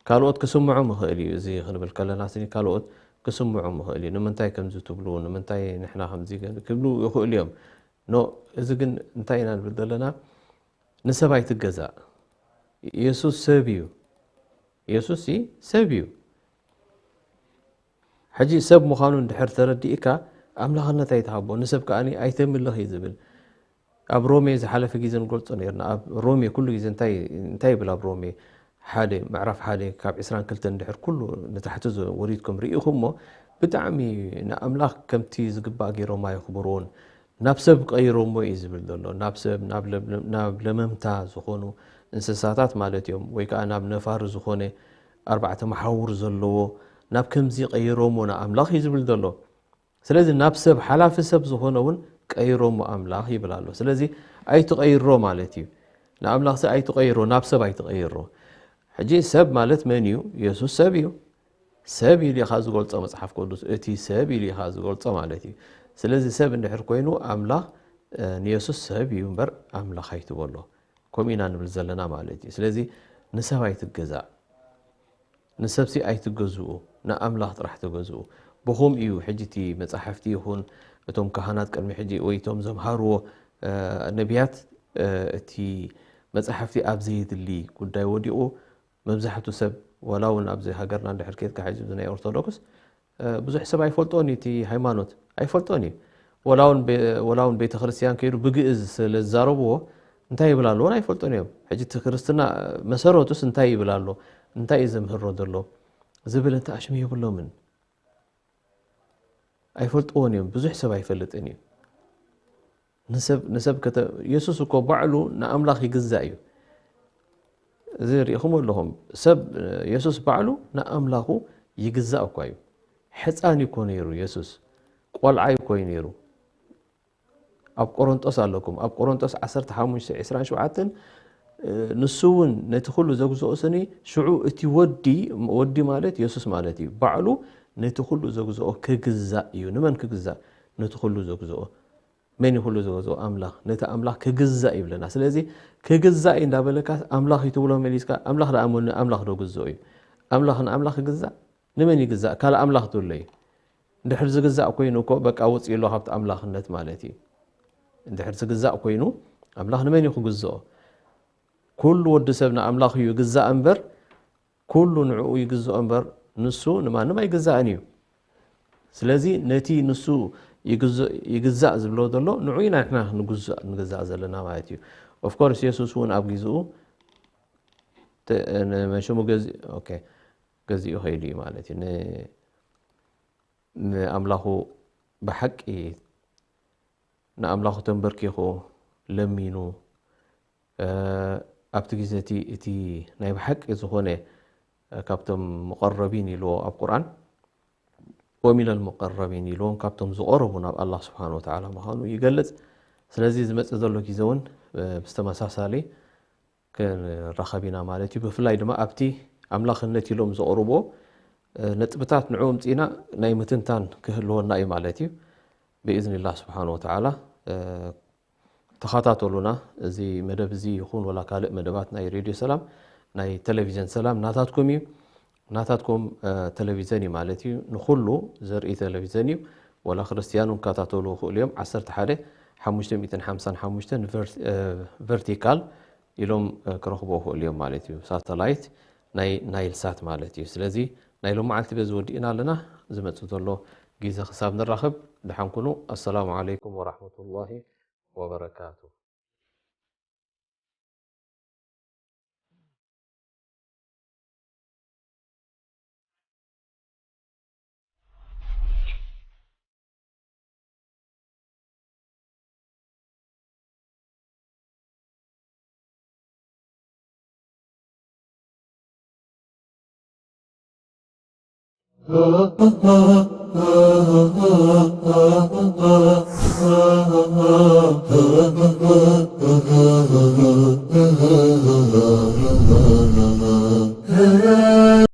ካልኦት ክስምዖም ይኽእል እዩ። እዚ ክንብል ከለና ስኒ ካልኦት ክስምዖም ይኽእል እዩ። ንምንታይ ከምዚ ትብሉ፣ ንምንታይ ንሕና ከምዚ ክብሉ ይኽእሉ እዮም። ኖ፣ እዚ ግን እንታይ ኢና ንብል ዘለና? ንሰብ ኣይትገዛእ። የሱስ ሰብ እዩ። የሱስ ሲ ሰብ እዩ። ሕጂ ሰብ ምዃኑ እንድሕር ተረዲእካ ኣምላኽነት ኣይትሃቦ፣ ንሰብ ከኣ ኣይተምልኽ እዩ ዝብል። ኣብ ሮሜ ዝሓለፈ ግዜ ንገልጾ ነርና። ኣብ ሮሜ ኩሉ ግዜ እንታይ እንታይ ይብል? ኣብ ሮሜ ሓደ ምዕራፍ ሓደ ካብ ዕስራን ክልተን እንድሕር ኩሉ ንታሕቲ ወሪድኩም ርኢኹሞ፣ ብጣዕሚ ንኣምላኽ ከምቲ ዝግባእ ገይሮም ኣየኽብርዎን። ናብ ሰብ ቀይሮሞ እዩ ዝብል ዘሎ። ናብ ሰብ፣ ናብ ለምለምታ ዝኾኑ እንስሳታት ማለት እዮም፣ ወይ ከዓ ናብ ነፋሪ ዝኾነ ኣርባዕተ መሓውር ዘለዎ ናብ ከምዚ ቀይሮሞ ንኣምላኽ እዩ ዝብል ዘሎ። ስለዚ ናብ ሰብ፣ ሓላፊ ሰብ ዝኾነ እውን ቀይሮሞ ኣምላኽ ይብል ኣሎ። ስለዚ ኣይትቐይሮ ማለት እዩ። ንኣምላኽሲ ኣይትቐይሮ፣ ናብ ሰብ ኣይትቐይሮ። ሕጂ ሰብ ማለት መን እዩ? የሱስ ሰብ እዩ። ሰብ ኢሉ ኢኻ ዝገልጾ መጽሓፍ ቅዱስ፣ እቲ ሰብ ኢሉ ኢኻ ዝገልጾ ማለት እዩ። ስለዚ ሰብ እንድሕር ኮይኑ ኣምላኽ ንየሱስ ሰብ እዩ እምበር ኣምላኽ ኣይትበሎ። ከምኡ ኢና ንብል ዘለና ማለት እዩ። ስለዚ ንሰብ ኣይትገዛእ። ንሰብሲ ኣይትገዝኡ፣ ንኣምላኽ ጥራሕ ተገዝኡ። ብኹም እዩ ሕጂ እቲ መጻሕፍቲ ይኹን እቶም ካህናት ቅድሚ ሕጂ ወይ እቶም ዘምሃርዎ ነቢያት እቲ መጻሕፍቲ ኣብ ዘየድሊ ጉዳይ ወዲቑ። መብዛሕቱ ሰብ ዋላ እውን ኣብዚ ሃገርና እንድሕር ኬድካ ሕጂ ናይ ኦርቶዶክስ ብዙሕ ሰብ ኣይፈልጦን እዩ፣ እቲ ሃይማኖት ኣይፈልጦን እዩ። ወላ እውን ቤተ ክርስቲያን ከይዱ ብግእዝ ስለ ዝዛረብዎ እንታይ ይብል ኣሎ እውን ኣይፈልጦን እዮም። ሕጂ እቲ ክርስትና መሰረቱስ እንታይ ይብል ኣሎ፣ እንታይ እዩ ዘምህሮ ዘሎ ዝብል እንተ ኣሽሙ የብሎምን። ኣይፈልጥዎን እዮም። ብዙሕ ሰብ ኣይፈልጥን እዩ። ንሰብ ንሰብ ከተ የሱስ እኮ ባዕሉ ንኣምላኽ ይግዛእ እዩ። እዚ ርኢኹም ኣለኹም። ሰብ የሱስ ባዕሉ ንኣምላኹ ይግዛእ እኳ እዩ። ሕፃን እኮ ነይሩ የሱስ፣ ቆልዓ እኮ እዩ ነይሩ። ኣብ ቆሮንጦስ ኣለኩም። ኣብ ቆሮንጦስ ዓሰርተ ሓሙሽተ ዕስራን ሸውዓተን ንሱ እውን ነቲ ኩሉ ዘግዝኦ ስኒ ሽዑ እቲ ወዲ፣ ወዲ ማለት የሱስ ማለት እዩ፣ ባዕሉ ነቲ ኩሉ ዘግዝኦ ክግዛእ እዩ። ንመን ክግዛእ? ነቲ ኩሉ ዘግዝኦ። መን እዩ ኩሉ ዘግዝኦ? ኣምላኽ። ነቲ ኣምላኽ ክግዛእ ይብለና። ስለዚ ክግዛእ እዩ እንዳበለካ ኣምላኽ እዩ ትብሎ መሊስካ፣ ኣምላኽ ደኣ መን ኣምላኽ ዶ ግዝኦ እዩ? ኣምላኽ ንኣምላኽ ክግዛእ? ንመን ይግዛእ? ካልእ ኣምላኽ ትብሎ እዩ። እንድሕር ዝግዛእ ኮይኑ እኮ በቃ ውፅእ ኣሎ ካብቲ ኣምላኽነት ማለት እዩ። እንድሕር ዝግዛእ ኮይኑ ኣምላኽ ንመን እዩ ክግዝኦ? ኩሉ ወዲ ሰብ ንኣምላኽ እዩ ይግዛእ እምበር፣ ኩሉ ንዕኡ ይግዝኦ እምበር ንሱ ንማንም ኣይግዛእን እዩ። ስለዚ ነቲ ንሱ ይግዛእ ዝብሎ ዘሎ ንዑ ኢና ንሕና ንግዛእ ዘለና ማለት እዩ። ኦፍኮርስ የሱስ እውን ኣብ ግዜኡ ንመሽሙ ገዚኡ ከይዱ እዩ ማለት እዩ። ንኣምላኹ ብሓቂ ንኣምላኹ ተንበርኪኹ ለሚኑ፣ እ፣ ኣብቲ ግዜ እቲ፣ እቲ ናይ ብሓቂ ዝኾነ፣ እ፣ ካብቶም ሙቀረቢን ኢልዎ ኣብ ቁርኣን፣ ወሚነል ሙቀረቢን ኢልዎም ካብቶም ዝቐረቡ ናብ ኣላህ ስብሓን ወተዓላ ምዃኑ ይገልጽ። ስለዚ ዝመጽእ ዘሎ ግዜ እውን፣ እ፣ ብዝተመሳሳሊ ክንራኸብ ኢና ማለት እዩ። ብፍላይ ድማ ኣብቲ ኣምላኽነት ኢሎም ዘቕርብዎ፣ እ፣ ነጥብታት ንዕኡ ኣምጺእና ናይ ምትንታን ክህልወና እዩ ማለት እዩ። ብኢዝኒላህ ስብሓን ወተዓላ፣ እ፣ ተኸታተሉና። እዚ መደብ እዚ ይኹን ወላ ካልእ መደባት ናይ ሬድዮ ሰላም፣ ናይ ቴሌቪዥን ሰላም ናታትኩም እዩ። ናታትኩም፣ እ፣ ቴሌቪዥን እዩ ማለት እዩ። ንኹሉ ዘርኢ ቴሌቪዥን እዩ። ወላ ክርስትያን እውን ክከታተሉ ይኽእሉ እዮም። ዓሰርተ ሓደ ሓሙሽተ ሚእትን ሓምሳን ሓሙሽተን ቨር-፣ እ፣ ቨርቲካል ኢሎም፣ እ፣ ክረኽብዎ ይኽእሉ እዮም ማለት እዩ። ሳተላይት ናይ ናይል ሳት ማለት እዩ። ስለዚ ናይ ሎመዓልቲ በዚ ወዲእና ኣለና። ዝመጽእ ዘሎ ግዜ ክሳብ ንራኸብ ደሓን ኩኑ። ኣሰላሙ ዓለይኩም ወራሕመቱላሂ ወበረካቱ።